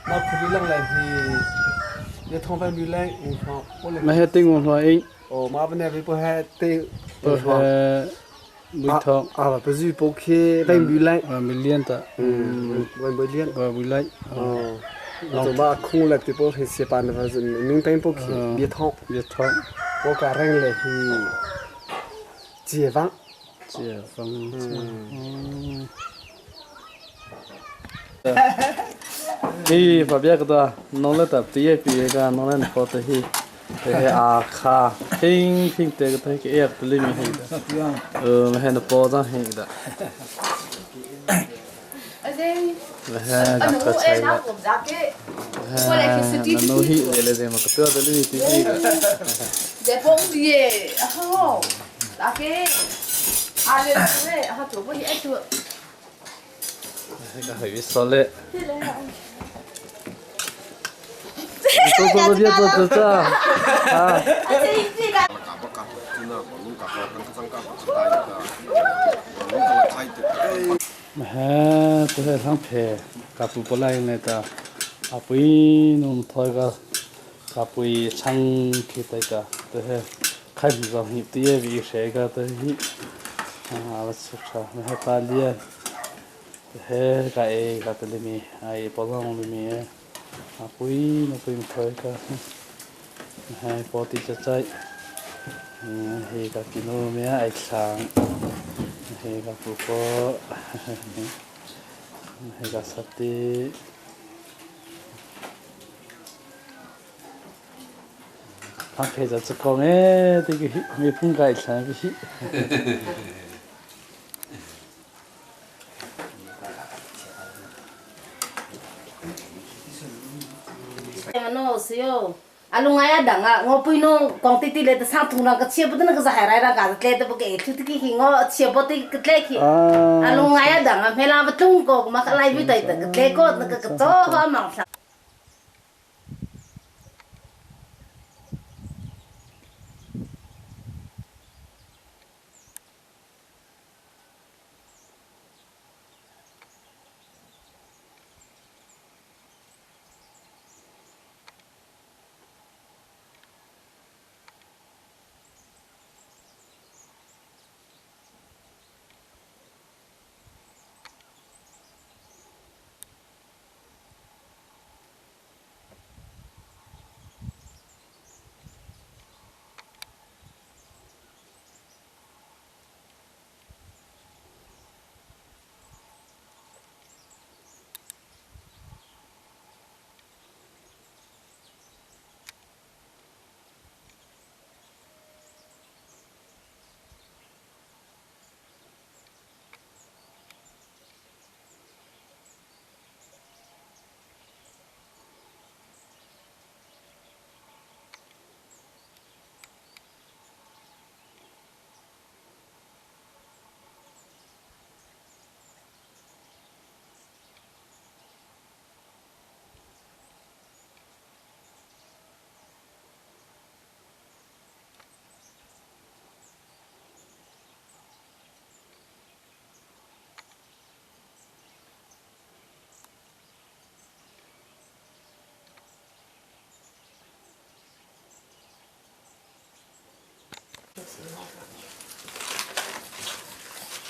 那可以让来是，你通饭没来，我说我来。 那还顶我说因。 哦，妈不那边不还顶。 不还。 没头。 啊，不是不去问没来。 啊，没练的。 嗯，问没练。 我没来。 哦。就把空了的不是写班的，反正明白不去，别痛。 别痛。 我个人来是解放。 解放。嗯。 咦，把别个的弄了的，第一笔个弄了好的嘿，这些阿卡平平这个他给也不里面黑的，呃，还能包装黑的。 哎，那可菜了。哎，那弄黑来了的嘛，个标的里面对对。 在蹦迪，好，那个，阿嘞嘞，他做不起爱做。 那个还有说嘞。 走走走，别走走走啊！ 哎，都在上拍，搞不过来那个，阿不弄他个，阿不唱去那个，都是开不上去，第一笔谁个都是，啊，我出差，那还巴黎，还个哎个这里面，哎，包上里面。 啊，不，那不用推个，还包地就在，嗯，那个给侬咩爱唱，那个不过，那个啥的，他陪着这个哎，这个没碰过一场不是。 那是哟，阿龙阿呀等啊，我不弄光滴滴来的上土那个切不得那个是海来那嘎子来的不给，就这个我切不得个来去。阿龙阿呀等啊，没那么中国嘛，来不得的个来个那个个早好忙上。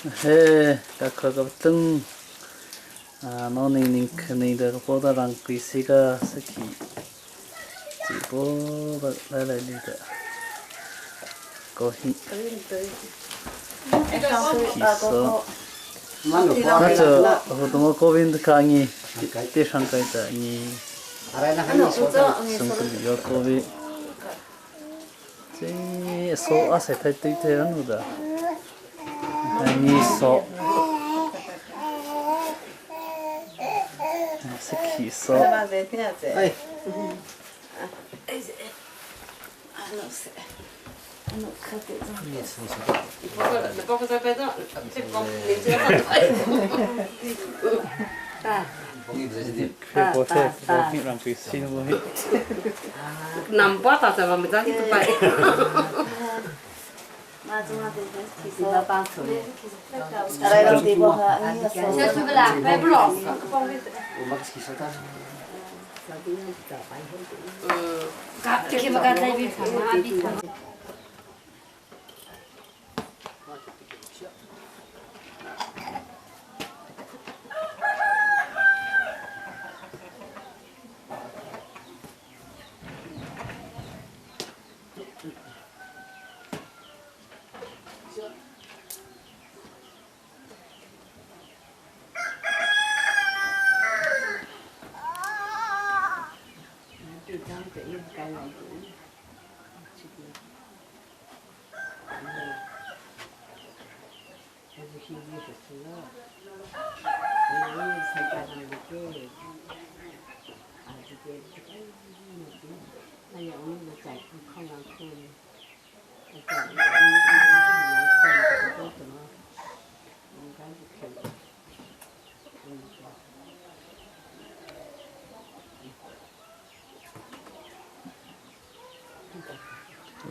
He ka kho ka tung no ning ning khni da ko da rang pi si ka sakhi chi bo ba lai lai ni da ko hi so na cho ho to ko win ka ngi te shang kai ta ngi sung tu yo ko vi Ci so a se thai tui the anu da. Ngi so. Se khi so. Ai.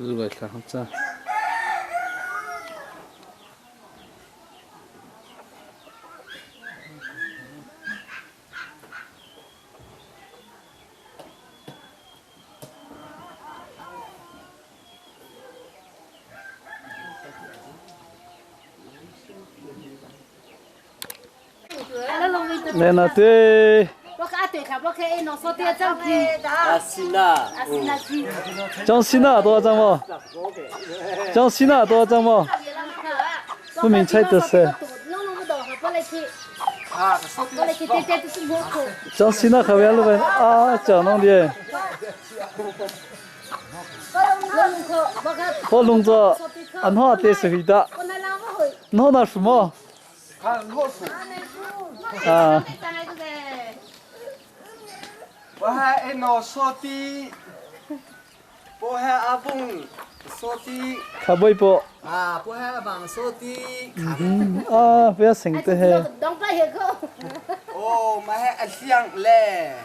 Zuai thla hang cha. Nena te. 江西那多少张吗？江西那多少张吗？不明菜的是。江西那可别了呗啊，讲弄的。我弄着，俺那得是回答。那那什么？啊。我还爱拿烧的，我还阿公烧的。卡贝波。啊，我还阿公烧的。嗯啊，不要成的嘿。哦，买阿香嘞。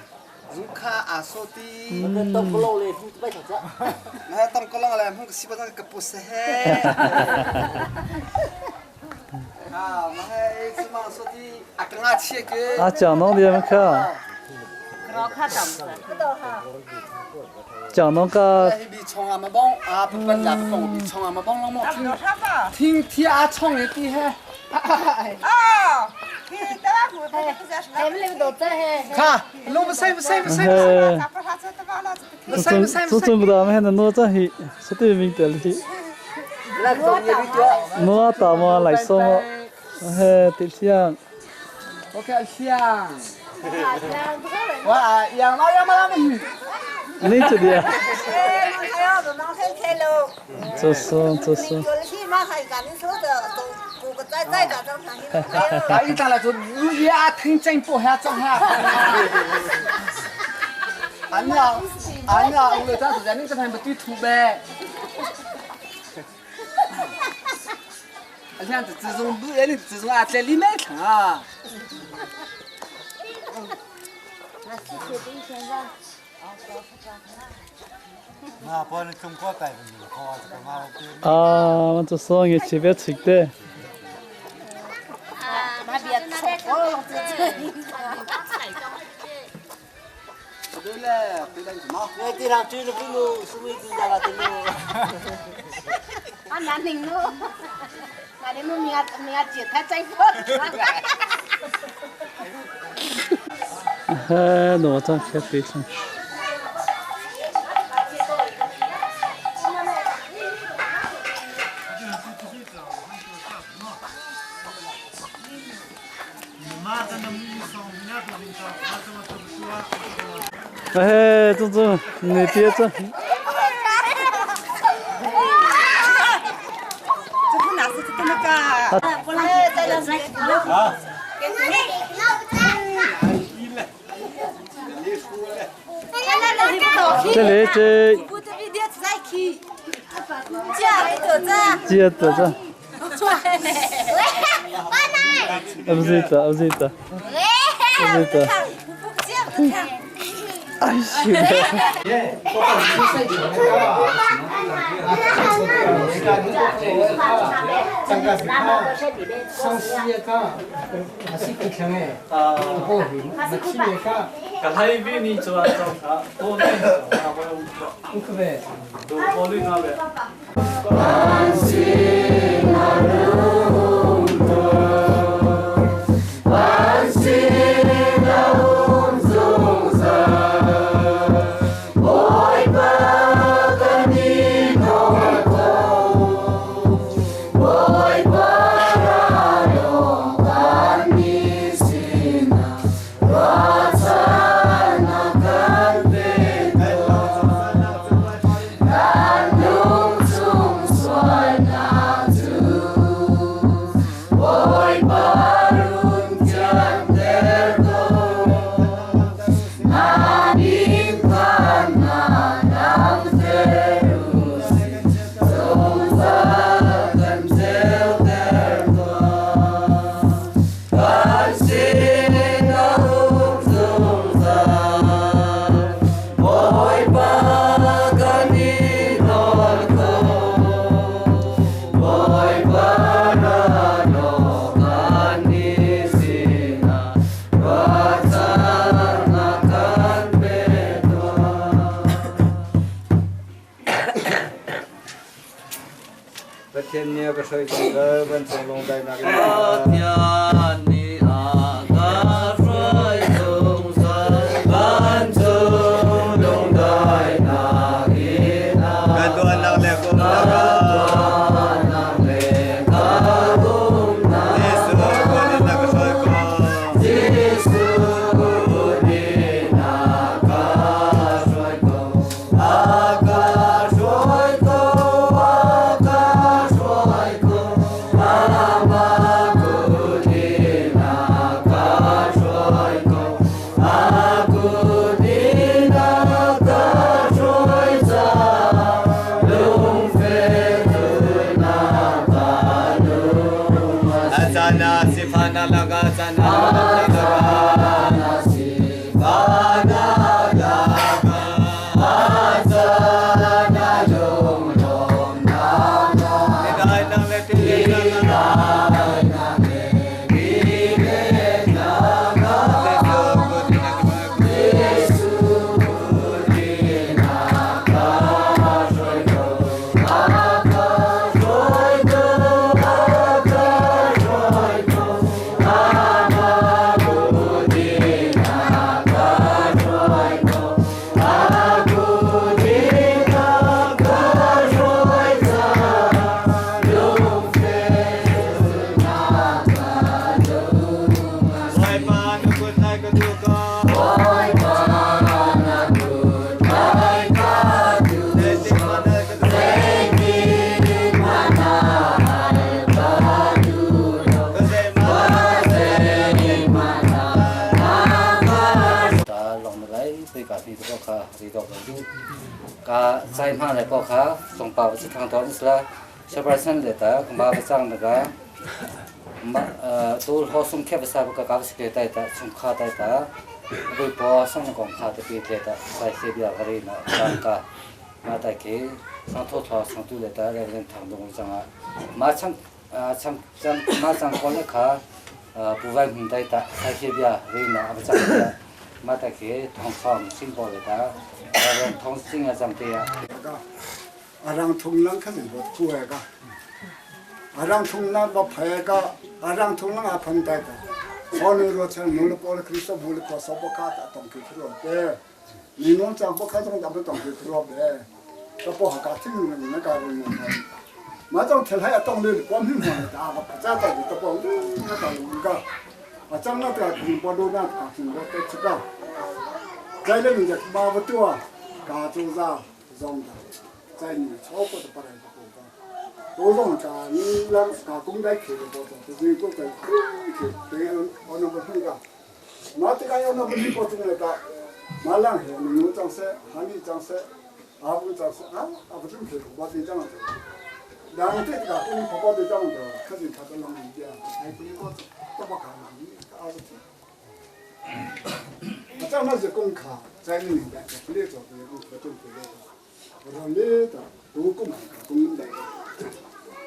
如卡阿烧的。我当个老嘞，不摆啥子。我当个老嘞，我是不当个不是嘿。啊，我还是忙说的阿公阿切个。啊，讲侬的么看？讲侬个。听听阿聪的的嘿。看，弄不塞不塞不塞不塞。不塞不塞不塞。不到，没看到哪张去，是对面的去。哪打嘛来说嘛，嘿，对象。我看像。我养老养老没你这的。这是这是。啊，一打来就你也听真不还装哈。俺俩，俺俩，我这是在你这边不对土呗。俺这这种路，哎，这种啊，在里面看啊。啊，我这双眼前边吃的。Nó cang khet te thlang. Ê, chú chú,你别这。这里这。接着这。أبزيتا أبزيتا أبزيتا 哎 Pathian nih a ka hruai zungzal vancung lungdaihnak in. Pathian nih a ka hruai zungzal vancung lungdaihnak in. Ka tuannak le ka umnak Jesuh kut in na ka hruai ko. Jesuh kut in a ka hruai ko. A ka hruai ko, a ka hruai ko, amah kut in a ka hruai ko. A kut in a ka hruai caah lungfek nak ka lung a si. A caan ah sifahnak lakah caan ah Sifahnak lakah a caan ah lunglawmhnak Tidainak le tilinak Jesuh kut in a ka hruai ko. A ka hruai ko, a ka hruai ko, amah kut in a ka hruai ko. A kut in a ka hruai caah lungfek nak ka lung a si. Bawipa na kut nai ka duh ko. Bawipa na kut nai ka duh ko. Zeitin hmanh ah al ka duh lo. Zeihmanh ah na ka Ta long na lai pui ka pi ko kha ri dok lo du ka sai ma le ko kha song pa ba thang ton isla separation le ta ma ba chang na ka ma tu ho sung khe ba sa ka ka se tai ta chung kha tai ta bui po song kong kha te pi tle ta sai se bia ka ri na chang ka ma tai ke sang tho tho sang tu le ta le len thang dong chang a ma chang chang chang ma chang ko le kha pu vai hmun tai ta sai se bia ri na ba chang ta. Ma ta ke thong som sing bo le ta ran thong sing a jang te ya. Arang thung lang kha zin bot ku ka. Arang thung lang ba phe ka arang thung lang a phang ta ka. So nu ro chen nu le po le Kristo bu le ko so bo ka ta tong ki khro te. Ni non chang bo kha jong da bo tong ki khro be. Ta po ha ka thing nu na ka ro nu. Ma jong thel hai tong le ko mi mo ta ba cha ta ta po na ta lu ka. A chang na ta ki bo do na ka ki bo te chika. Zai le ni ba ba tua ka chu za zong da. 在你超过的不来不过多种家你让加工在去的多种，就是个个去，对，我那个那个，马这个要那个你不种那个，马浪黑，牛长色，哈尼长色，阿布长色啊，阿不种去，我这样子。然后这个我们婆婆这样子，可是他都弄一点，还不我都不看了，阿不。啊，这那是工卡，在你那边，不来做这个工课种不来。我说你的都工工来。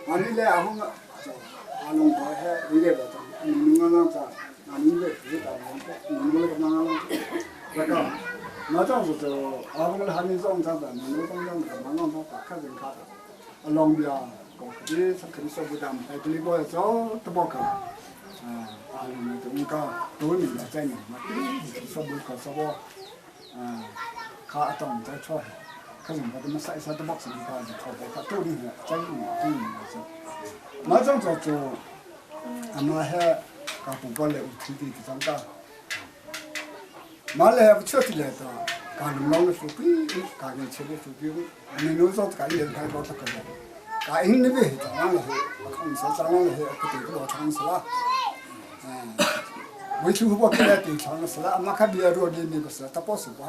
啊，你来阿红啊，阿龙婆还你来不着，你侬个啷子，啊，你来自己打你侬个啷个啷子，那个，那这样子就阿红了，喊你种啥子，你侬种种子，忙忙他打开人卡的，啊，龙边搞个他肯定说不当，哎，这里我做都不搞，啊，阿龙就讲都你来在你嘛，说不搞说不，啊，卡当在错。可是我们晒晒都没事，他就跑跑他多厉害，真真是。马上就做，阿妈还搞不过来，有土地的长大。马来不吃的来的，搞农忙的时候，搞人吃的时候，你农庄搞人太多这个了，搞人那边长了，空色长了，不对个老长死了。嗯，为什么我给他对长死了？阿妈看别人的那个是，他不是我。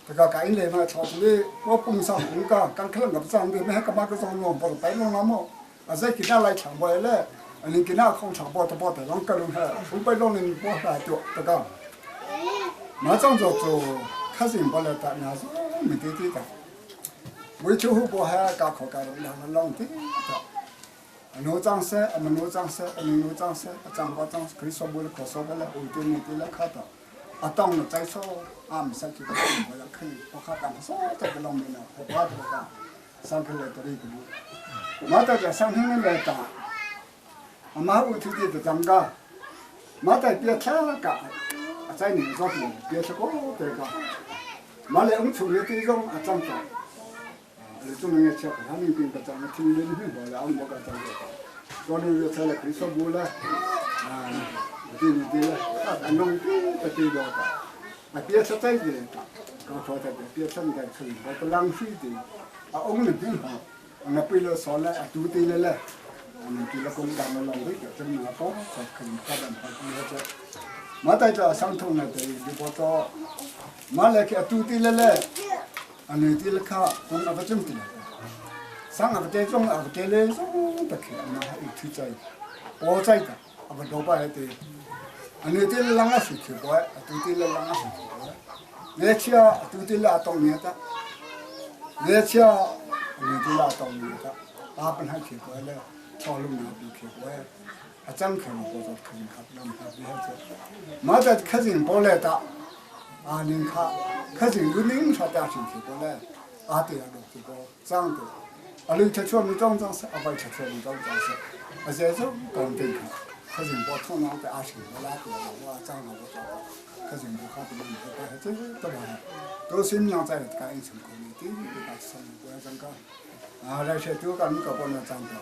这个改来嘛，朝这里我工商红个，刚可能我不长的，没干嘛个做农，不白弄那么，啊，再给他来抢过来，你给他空抢包都包的，让个人还，五百多人包还多，这个，马上就做，开始包了，但那是没得的的，为秋后包还搞考搞了，两个浪的，农长山，我们农长山，我们农长山，长包长，可以说不了，可说不了，我对你对了看到。啊，当了再说，啊，没事就个，我要可以，我看当说这个农民呢，我把这个上去来这里个，马到这上天来打，啊，马屋土地的涨价，马在别吃了个，在你这边别吃过这个，马来我们处理这种啊涨价，啊，你种那个吃，他们边个涨，听见你们话了，我个涨价，昨天就吃了可以说不了，啊。对对了，啊，农的对了的，啊，别吃这个的，刚说的别吃那个吃，我不浪费的，啊，我们平常，我为了说了，啊，都对了嘞，我们对了工厂的浪费的，这么多，才可能发展发展下去。马大家相同的对，你不做，马来个都对了嘞，啊，你对了卡，我们不种的了，上个不对种，啊不对嘞，种不去，那还有土在，我在的，啊不多摆的。你这啷个是去过？都这啷个是去过？你吃都这拉当年的，你吃你这拉当年的，阿本还去过了，草龙那边去过，啊，张开了多少肯定看，那么他不好做。马在客人过来的，啊，您看，客人有您说带进去过来，啊对啊，这个张的，啊，你吃出来张张是，阿不吃出来张张是，啊，这是讲对的。可是我通常在阿信我拉过我长了我可是我看不懂，这这都都新娘在干一层可能，对对对，上我讲个，啊，那些都讲你搞不能长的，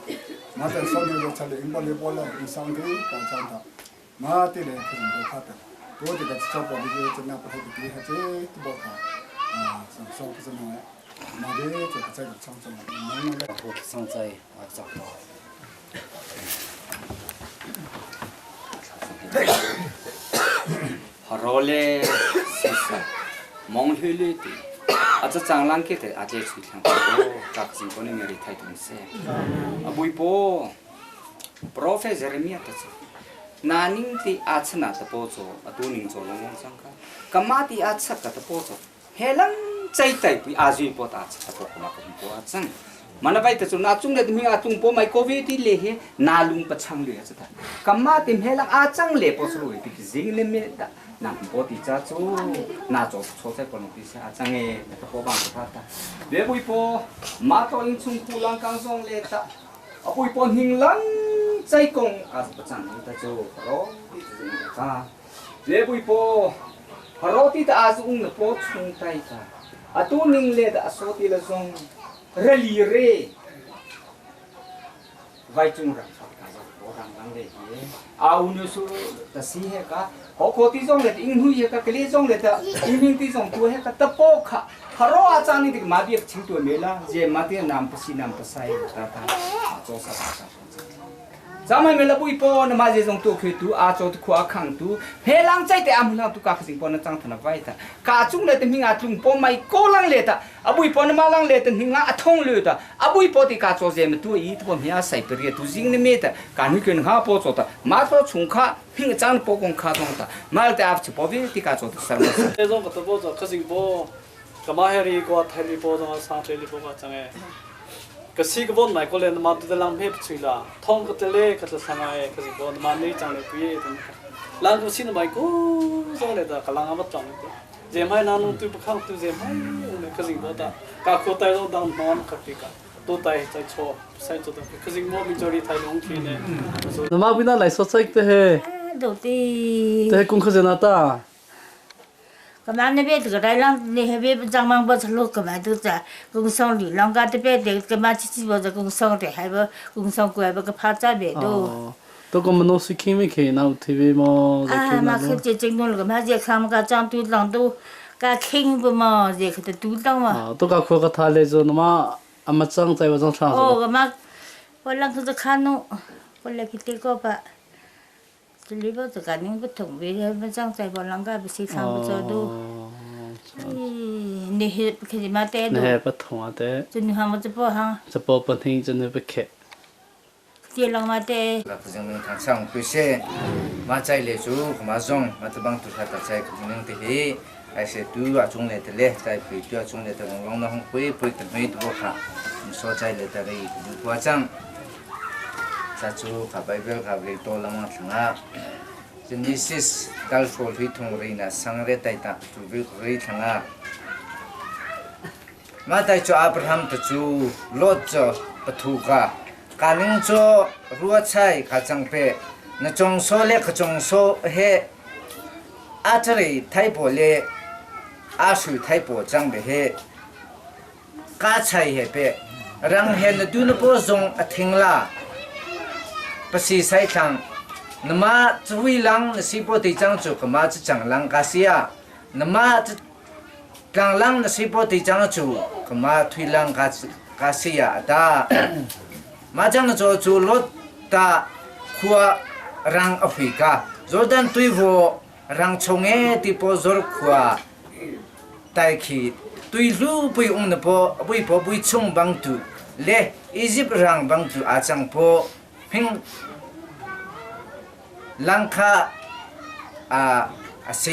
马在少年就出来，应该来过来，你上头搞长的，马对嘞，可是我看的，我这个小宝贝就那不好的，还这都不看，啊，上上不是弄的，马的这个这个长长，弄来。我上在啊，长到。Role sisa mong hlui le ti a cha chang lang ke te a tle chui thlang po ka sing ko ni ngari thai tung se a bui po prophet Jeremiah ta cha na ning ti a chana ta po cho a tu ning cho long long sang ka kama ti a cha ka ta po cho helang chai tai pui a zui po ta cha ta po ma ka po a chang mana bai ta chu na chung le mi a chung po mai ko ve ti le he na lung pa chang le cha ta kama ti helang a chang le po su pi jing le me da Na po ti cha chu na cho cho sai ko ti sa chang e ta po bang ta ta le bui po ma to in chung khu lang kang zong le ta a bui po hing lang chai kong a pa chang ta chu ro ti chu ta le bui po ro ti ta a zu ung na po chung tai ta atu ning le da aso ti la zong rali re vai chung ram sa ka zo ko rang lang le hi au nu su ta si he ka ho ko ti zong le ing hu ye ka kle zong le ta ing hing ti zong tu he ka ta po kha haro a chang ni ma biak ching tu me la je ma ti nam pa si nam pa sai ta ta cho sa ta Zamai me la bui po na ma je zong tu khe tu a cho tu khua khang tu he lang chai te am lang tu ka khasing po na chang thana vai ta ka chung le te hing a tlung po mai ko lang le ta abui po na ma lang le te hing a thong le ta abui po ti ka cho je me tu i tu po mi a sai pe tu jing ne me ta ka nu ken ha po cho ta ma to chung kha hing chang po kong kha tong ta ma te ap chi po vi ti ka cho ta sar ma sa zong ka ta po cho khasing po ka ma he ri ko thai li po zong sa tre li po ka chang e ka si ka bon mai ko le ma tu de lang me chui la thong ka te le ka tla sanga e ka si bon ma nei chang le pi e lang ko sin mai ko zo le da ka lang ama chang te je mai na nu tu pa tu je mai ne ka sing bo ta ka ko tai lo dang non ka pi ka to tai chai cho sai cho ta ka sing mo mi jori thai long thi ne ma bina lai so sai te he do ti te kung kha jena ta 干嘛那边这个来让那边张忙不出路，干嘛都在工商里，人家这边的干嘛去去不在工商的，还不工商过来不个怕这边都。都个么侬是看没看那 TV 么？啊，嘛看这这弄了个嘛，这看么个张都让都，个看不嘛，这个都当嘛。啊，都个看个他来做那么阿么张在我张唱。哦，个嘛，我啷个是看侬，我来去点个吧。这里边这个人不同，别的不张在我啷个不是看不着都。你是开始嘛带你还不同啊对。这你看我这包哈。这包不听，真的不开。这啷嘛带？那不是能看上不些，马在列祖，马上马这帮都他大在可能的嘿，还是都啊中来的嘞，在北都啊中来的，我那红灰灰的没多哈，你说在来的嘞，不夸张。sa chu ka Bible ka re to lama thanga Genesis dal fol hui thong ri na sangre tai ta chu vi ri thanga ma tai chu Abraham ta chu Lot cho pathu ka kaning cho ruwa chai ka chang pe na chong so le ka chong so he a chari thai po le a shu thai po chang be he ka chai he pe rang he na du na po zong a thing la 不是赛场，那么这位人是波队长做，干嘛这长人家是啊？那么这长人是波队长做，干嘛推人家家是啊？哒，马上做做落哒，库人阿非卡，乔丹对付人从哎的波做库啊，带去对路不用的波，不波不冲帮助，嘞，一直让帮助阿张波。平兰卡啊，是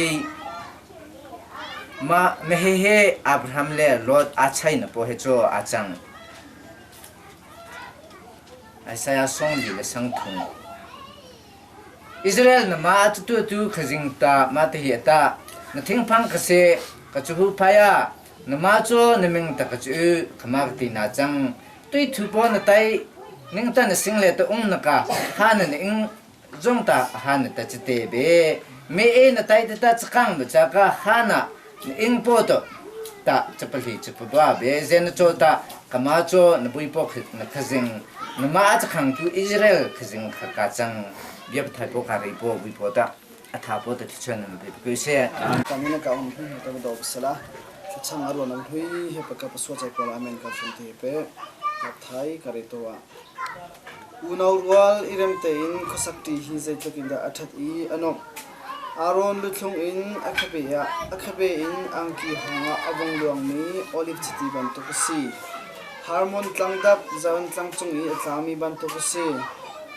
嘛？没嘿嘿，阿布他们嘞，罗阿菜呢？不会做阿张，哎，啥呀？送礼了，相同。以色列那嘛，都都可真大，嘛的也大。那听胖可是，可就不怕呀。那嘛做那名的可就可嘛的那张，对土包那带。宁但的来的翁那个，哈那应中的哈那的这对呗，没那带的他只讲不这个哈那应波的，他这不里这不多呗，现在做的干嘛做那不一波那可是，那嘛这看就以色列可是可家长也不太不卡一波一波的，啊他波的提出那么别不些。咱们那个我们那个都不是啦，唱阿罗那会还不个不说在过来面个兄弟呗，thái ka re to wa unau rual irem tein khuasak ṭi hi zeitluk in dah a ṭhat i a nuamh. Aaron luthlung in a khabe ah a khabe in angki hawng ah a vung luangmi oliv chiti bantuk a si. Harmon tlangdap Zion tlang cung i a tlami bantuk a si.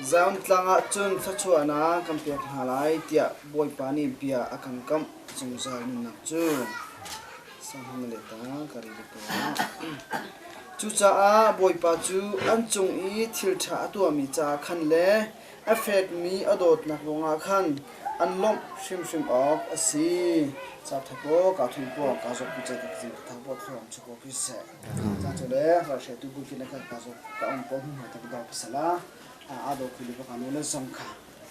Zion tlang ah cun thluachuahnak kan pek hna lai tiah Bawipa nih bia a kan kamh zungzal nunnak cu. Sang le ta ka rel ko. Cucaah Bawipa cu an cung i thil ṭha a tuahmi caah khan le a fekmi a dawtnak ruangah khan an lawmh hrimhrim awk a si. Ca thaw ka thun po ka zawt pu che ka zing ka thang po thluam chu ko ki se. Ca chu le ra she tu bu ki na ka ka zawt ka ong po hmu ta da pasala a do khu le ka nu le zong kha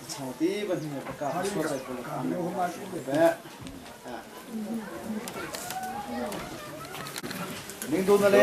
chang ti ban hmu pa ka so chai po ka me be. Ning du na le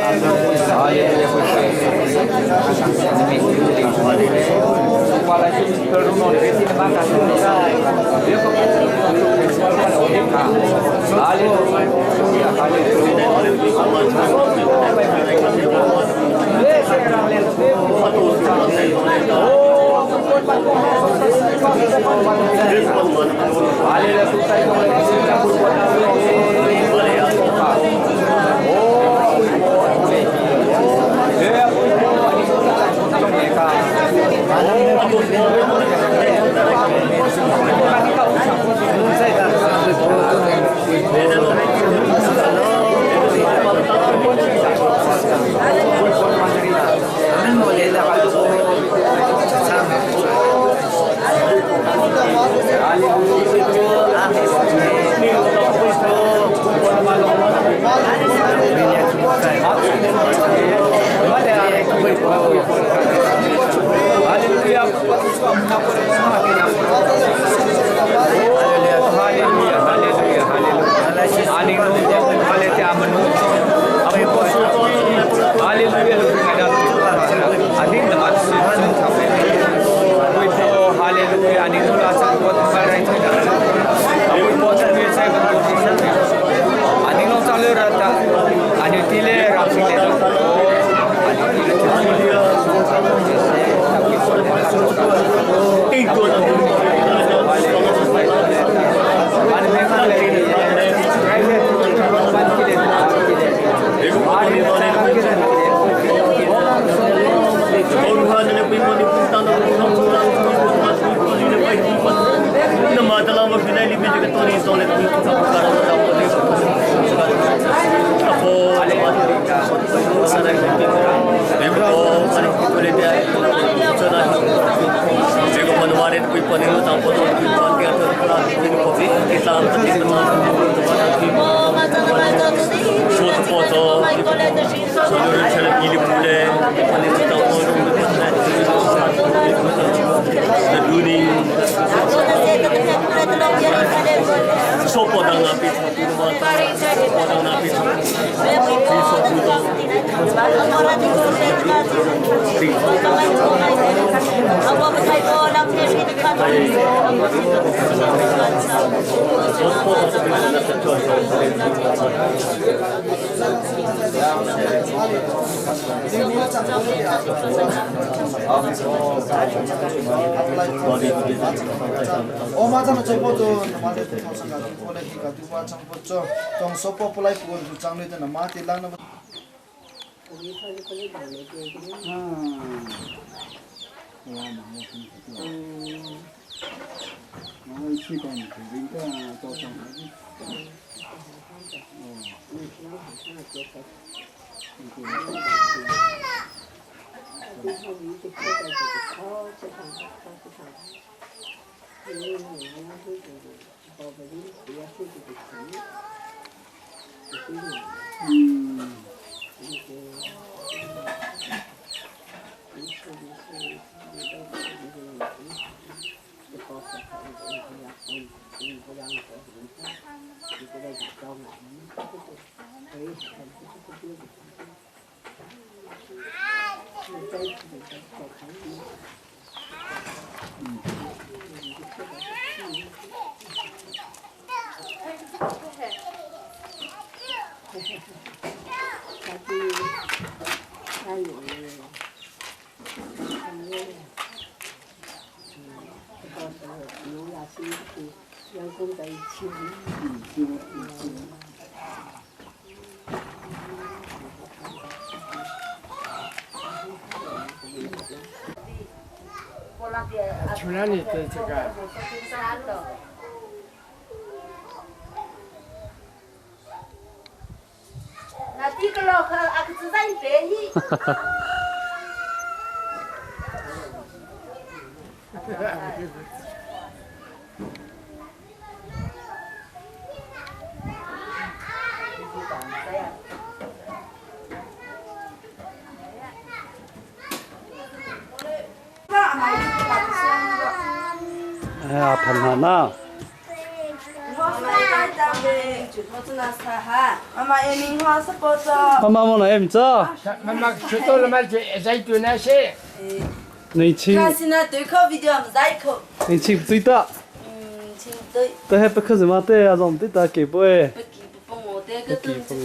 Na ti ka lo kha a ka zai pe hi. A phan hna na. Mama mo na em cha. Mama chuto la ma zai tu na she. Nei chi. Kasina tui kho video am zai kho. Nei chi tui ta. Tui. Ta he pakha zima te a zom ti ta ke boe. Paki ki pong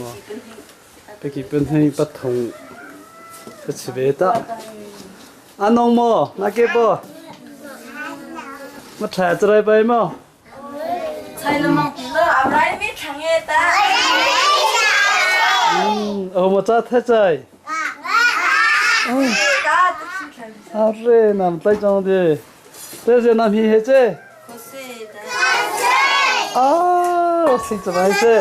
o. Pe ki pen hei pathong. Ka chi ve ta. Anong mo na ke bo. Ma tha chrai bai mo. Chai la mang ti lo am rai mi thang e ta. Oh ma cha the chai. Are nam tai chong de. Te je nam hi he che. Ah, si cha bai che.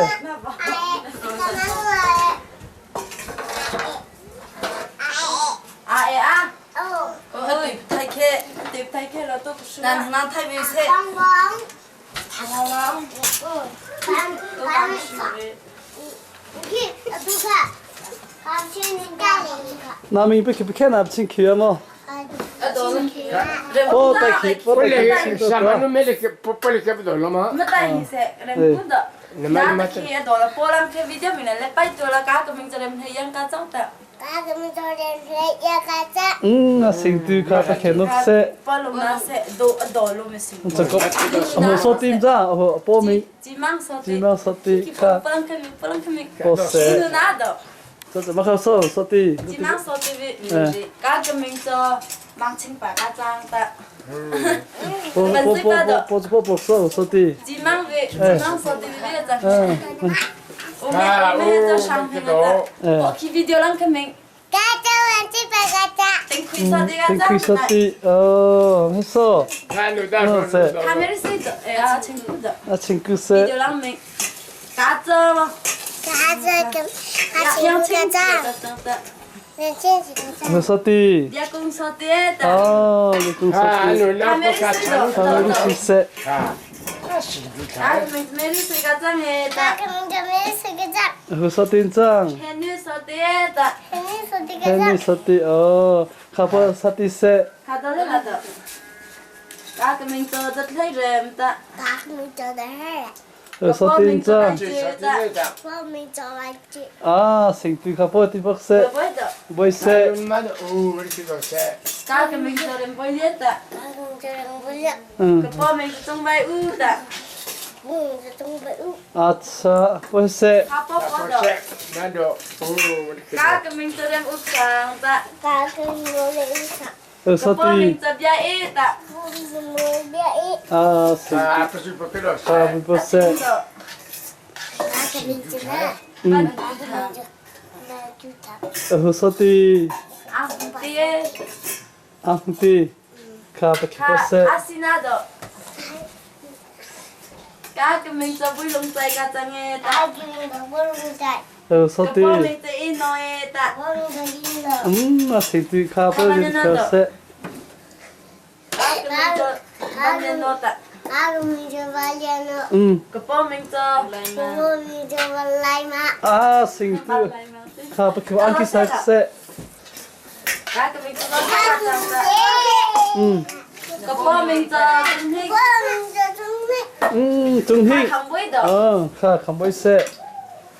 A e a. Oi, thai khe, tip thai khe lo to nan nan thai bi se. Nami pe ke na chin khiya mo. Oh, tai khi po tai khi chin to. Sama mele ke popole ke do lo ma. Ma tai hi se rem ku do. Na khi do la po lam ke video min le pai to la ka ko min rem he yang ka chang ta. Ừ, sinh tu kha ta khe nok se. Po lu ma se do do lu me si. Cha ko. Mo so tim ja, ho po mi. Ji mang so ti. Ji mang so ti kha. Po lam ke mi, po lam ke mi. Po se. Nu na do. Cha cha ma kha so so ti. Ji mang so ti vi. Ka ko min cho mang ching pa ka chang ta. Po po po po po po so so ti. Ji mang vi, ji mang so ti vi ja. 我们我们在上面的，我去 video 啷个明？ 땡 크리서티 어 했어. 카메라 쓰이죠? 야, 친구죠. 아 친구세. video 啷明？嘎子吗？ 서티. 公说的。 아,公说的。카메라 쓰이세. 啊，没没水个脏的。 서틴장. 黑女说的的。 해니 서티 어 가보 서티세. 卡到了那的。嘎个名字的太人的。 서틴장. 아, 생투 가보 티박세. 보이세. 嘎个名字的不列的。 응. 个包名字中白乌的。 아차, 보이세. 卡包包的。嘎个名字的乌长的。个包名 서티. 字比一的。 아, 생투. 아, 보이세. 응. 서티. 阿红爹。 앙티. 가보 卡 보세. 阿西那的。嘎个名字不用再嘎张的。 서티. 个包名字一诺的。 생투 가보 보세. 嘎个名字巴列诺的。 응. 个包名字。 아, 생투. 가보 안기 사세. 嘎个名字巴嘎张的。 응. 个包名字中兴。 응, 중희. 康威的。 어, 가 감보이세.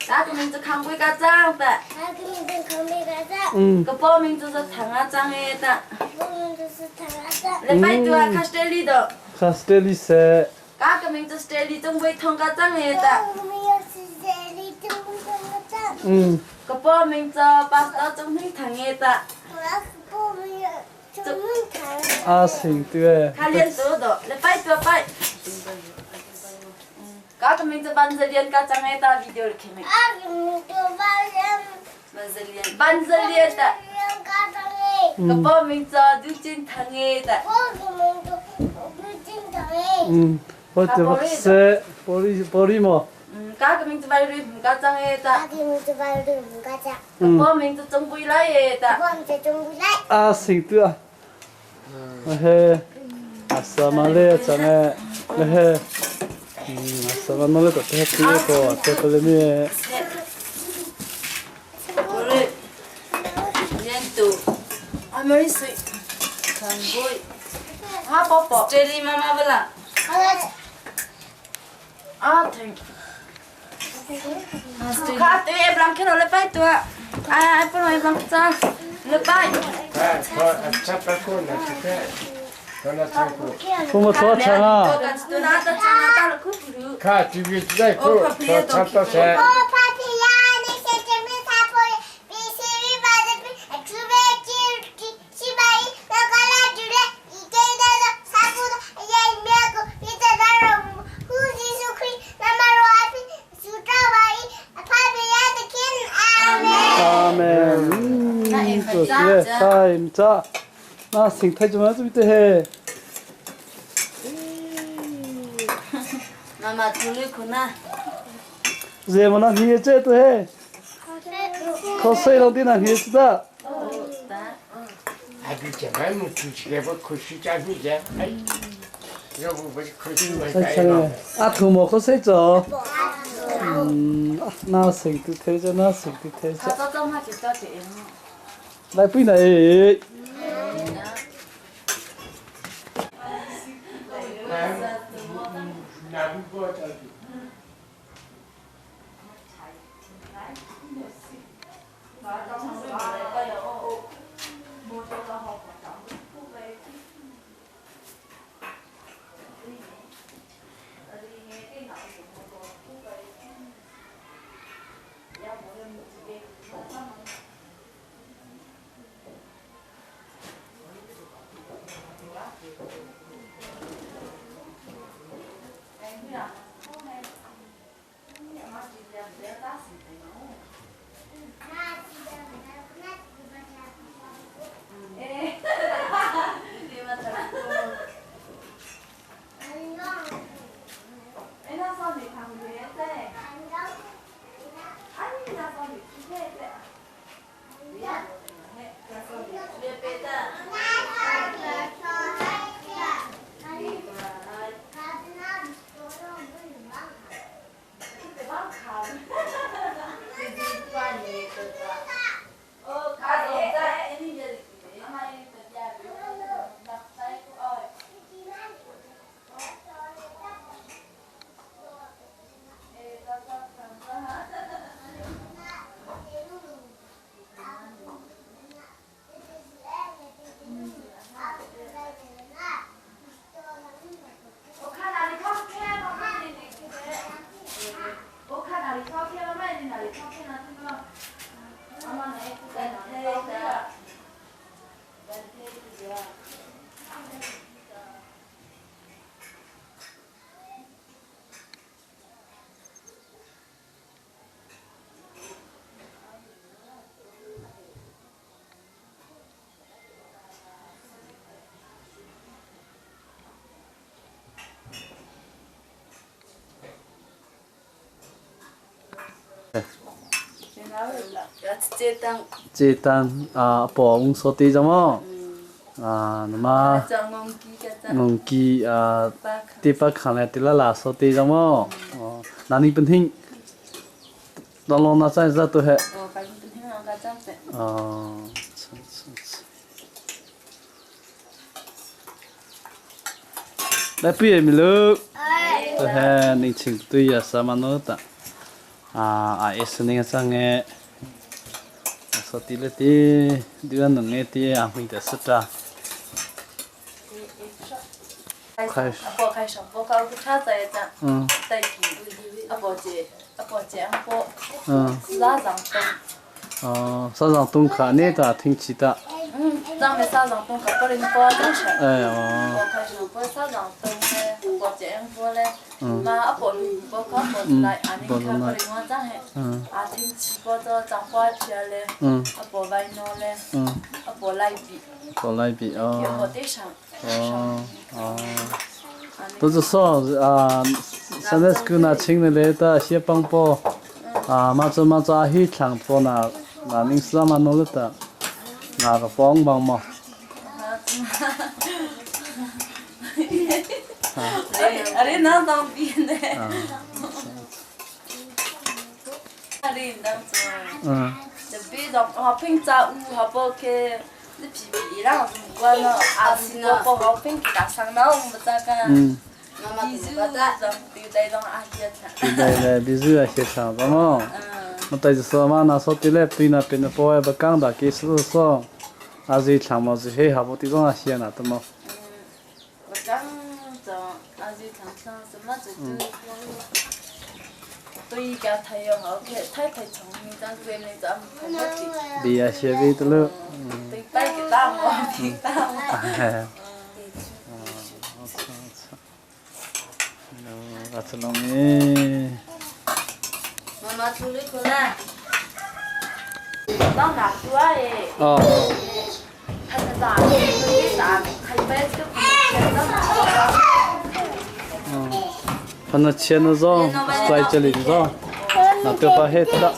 嘎个名字康威嘎张的。 응. 个包名字是唐阿张的的。礼拜多啊，卡斯利的。 카스텔리세. 嘎个名字是这里中国通嘎张的的。 응. 个包名字巴到中兴唐的的。 아, 생투에. 卡连多的，礼拜多拜。嘎个名字班子连嘎张的的 video 里看没？班子连的。个包名字就进唐的的。 응. 버트 박세. 보리 보리모. 嗯， Ka ka ming vai ri ka chang e ta. Ka ming chu vai ri ka chang. Ka ming chu chung pui lai e ta. Ka ming chu chung pui lai. A sing tu a. He asama le chang e le he asama no le ta te ti ko te ko le mi e. 年度。阿妹水。看过。啊宝宝。这里妈妈不啦。啊停。卡对，不让看到了拜托。哎，不让不让走，了拜。我们做成啊。看这个在过，做差多少？阿门。做事在唔早，那身体怎么这么的嘿？妈妈出来困呐。热么那你这都嘿？可水了的那你知道？还比这外面出去不可惜家里的，哎，要不不可惜我带了。阿土莫可水做。嗯，那身体体着，那身体体着。来不来？这单啊，保翁说的什么？啊，那么农机啊，第八看来第拉拉说的什么？哦，那你本听，当龙那在这都还。哦，是是是。来，毕业没了？都还年轻，对呀，什么诺的？啊啊，也是那个啥个。说的了的，这个农业的啊，会的是咋？开始。阿婆开上，我搞不差在讲。嗯。带去，阿婆姐，阿婆姐，阿婆。嗯。啥上东？哦，啥上东卡那的听起的。嗯，咱们啥上东卡不灵包东西。哎哦。我开始不啥上东嘞，阿婆姐阿婆嘞，妈阿婆绿包卡婆来，阿你卡不灵我张嘿。阿听起包做张花片嘞。阿婆外诺嘞。阿婆来比。婆来比哦。阿婆对上。哦哦。都是说啊， Sunday school na ching ne le ta sia pang po a ma cho ma cha hi thlang po na na ning sla ma no le ta na ka pong bang mo. Are na dang bi ne. Are dang cho. 这边种好拼扎乌好包开，你皮皮让是关了，阿是我包好拼给他上脑，我们咋个？比如种对对种阿些唱。对对，比如阿些唱，怎么？我对着说嘛，那说对嘞，对那边的包也不讲的，给是说，阿是唱么子些，好不对种阿些那怎么？我讲种阿是唱唱什么子都。对家太阳好，太太聪明，咱这边咱们不急。比阿些比的了。对，带给大我，给大我。哎。啊，这龙诶。妈妈出来过来。到哪去啊？哦。他是咋？他咋？他一辈子就不 他那钱那种，在这里种，那对吧？黑的。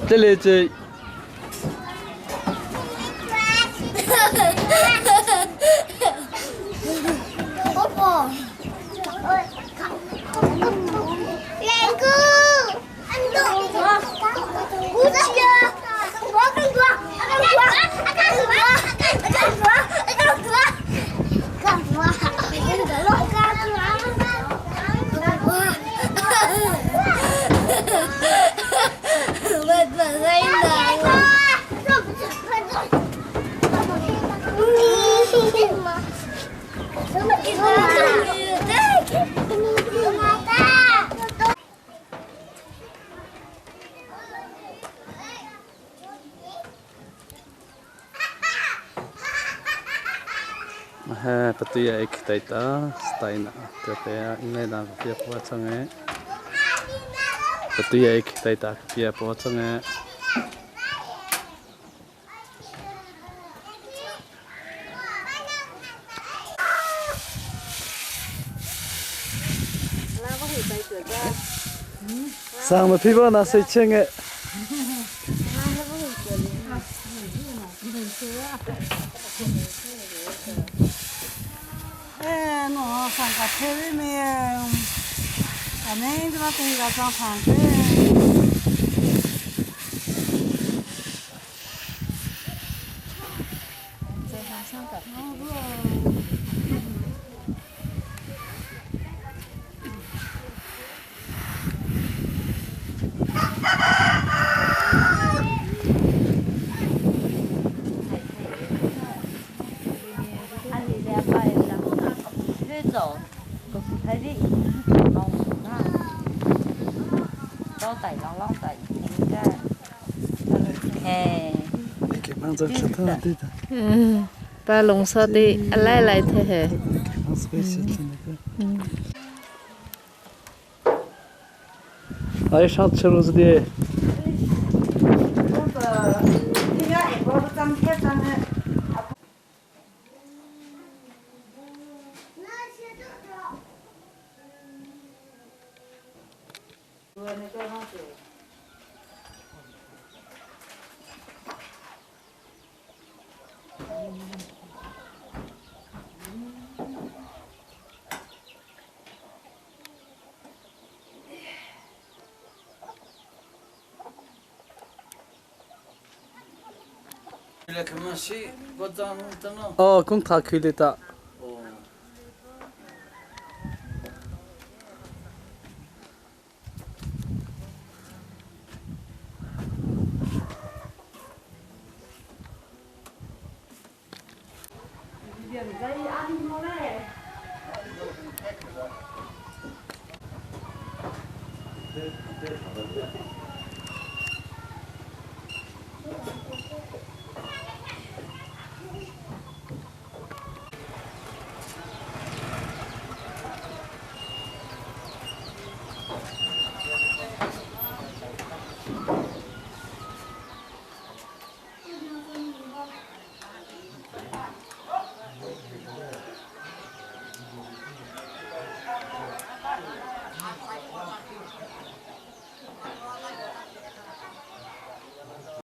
这里这。 He patuya ek taita staina te te ingai na pia po change patuya ek taita pia po change. Sang ma phiba na sei chenge. 哎，我上个车里面，俺们这边等一个装盘子。 嗯，把龙说的来来的嘿。嗯。哎，上车路子的。哦，公塔开的哒。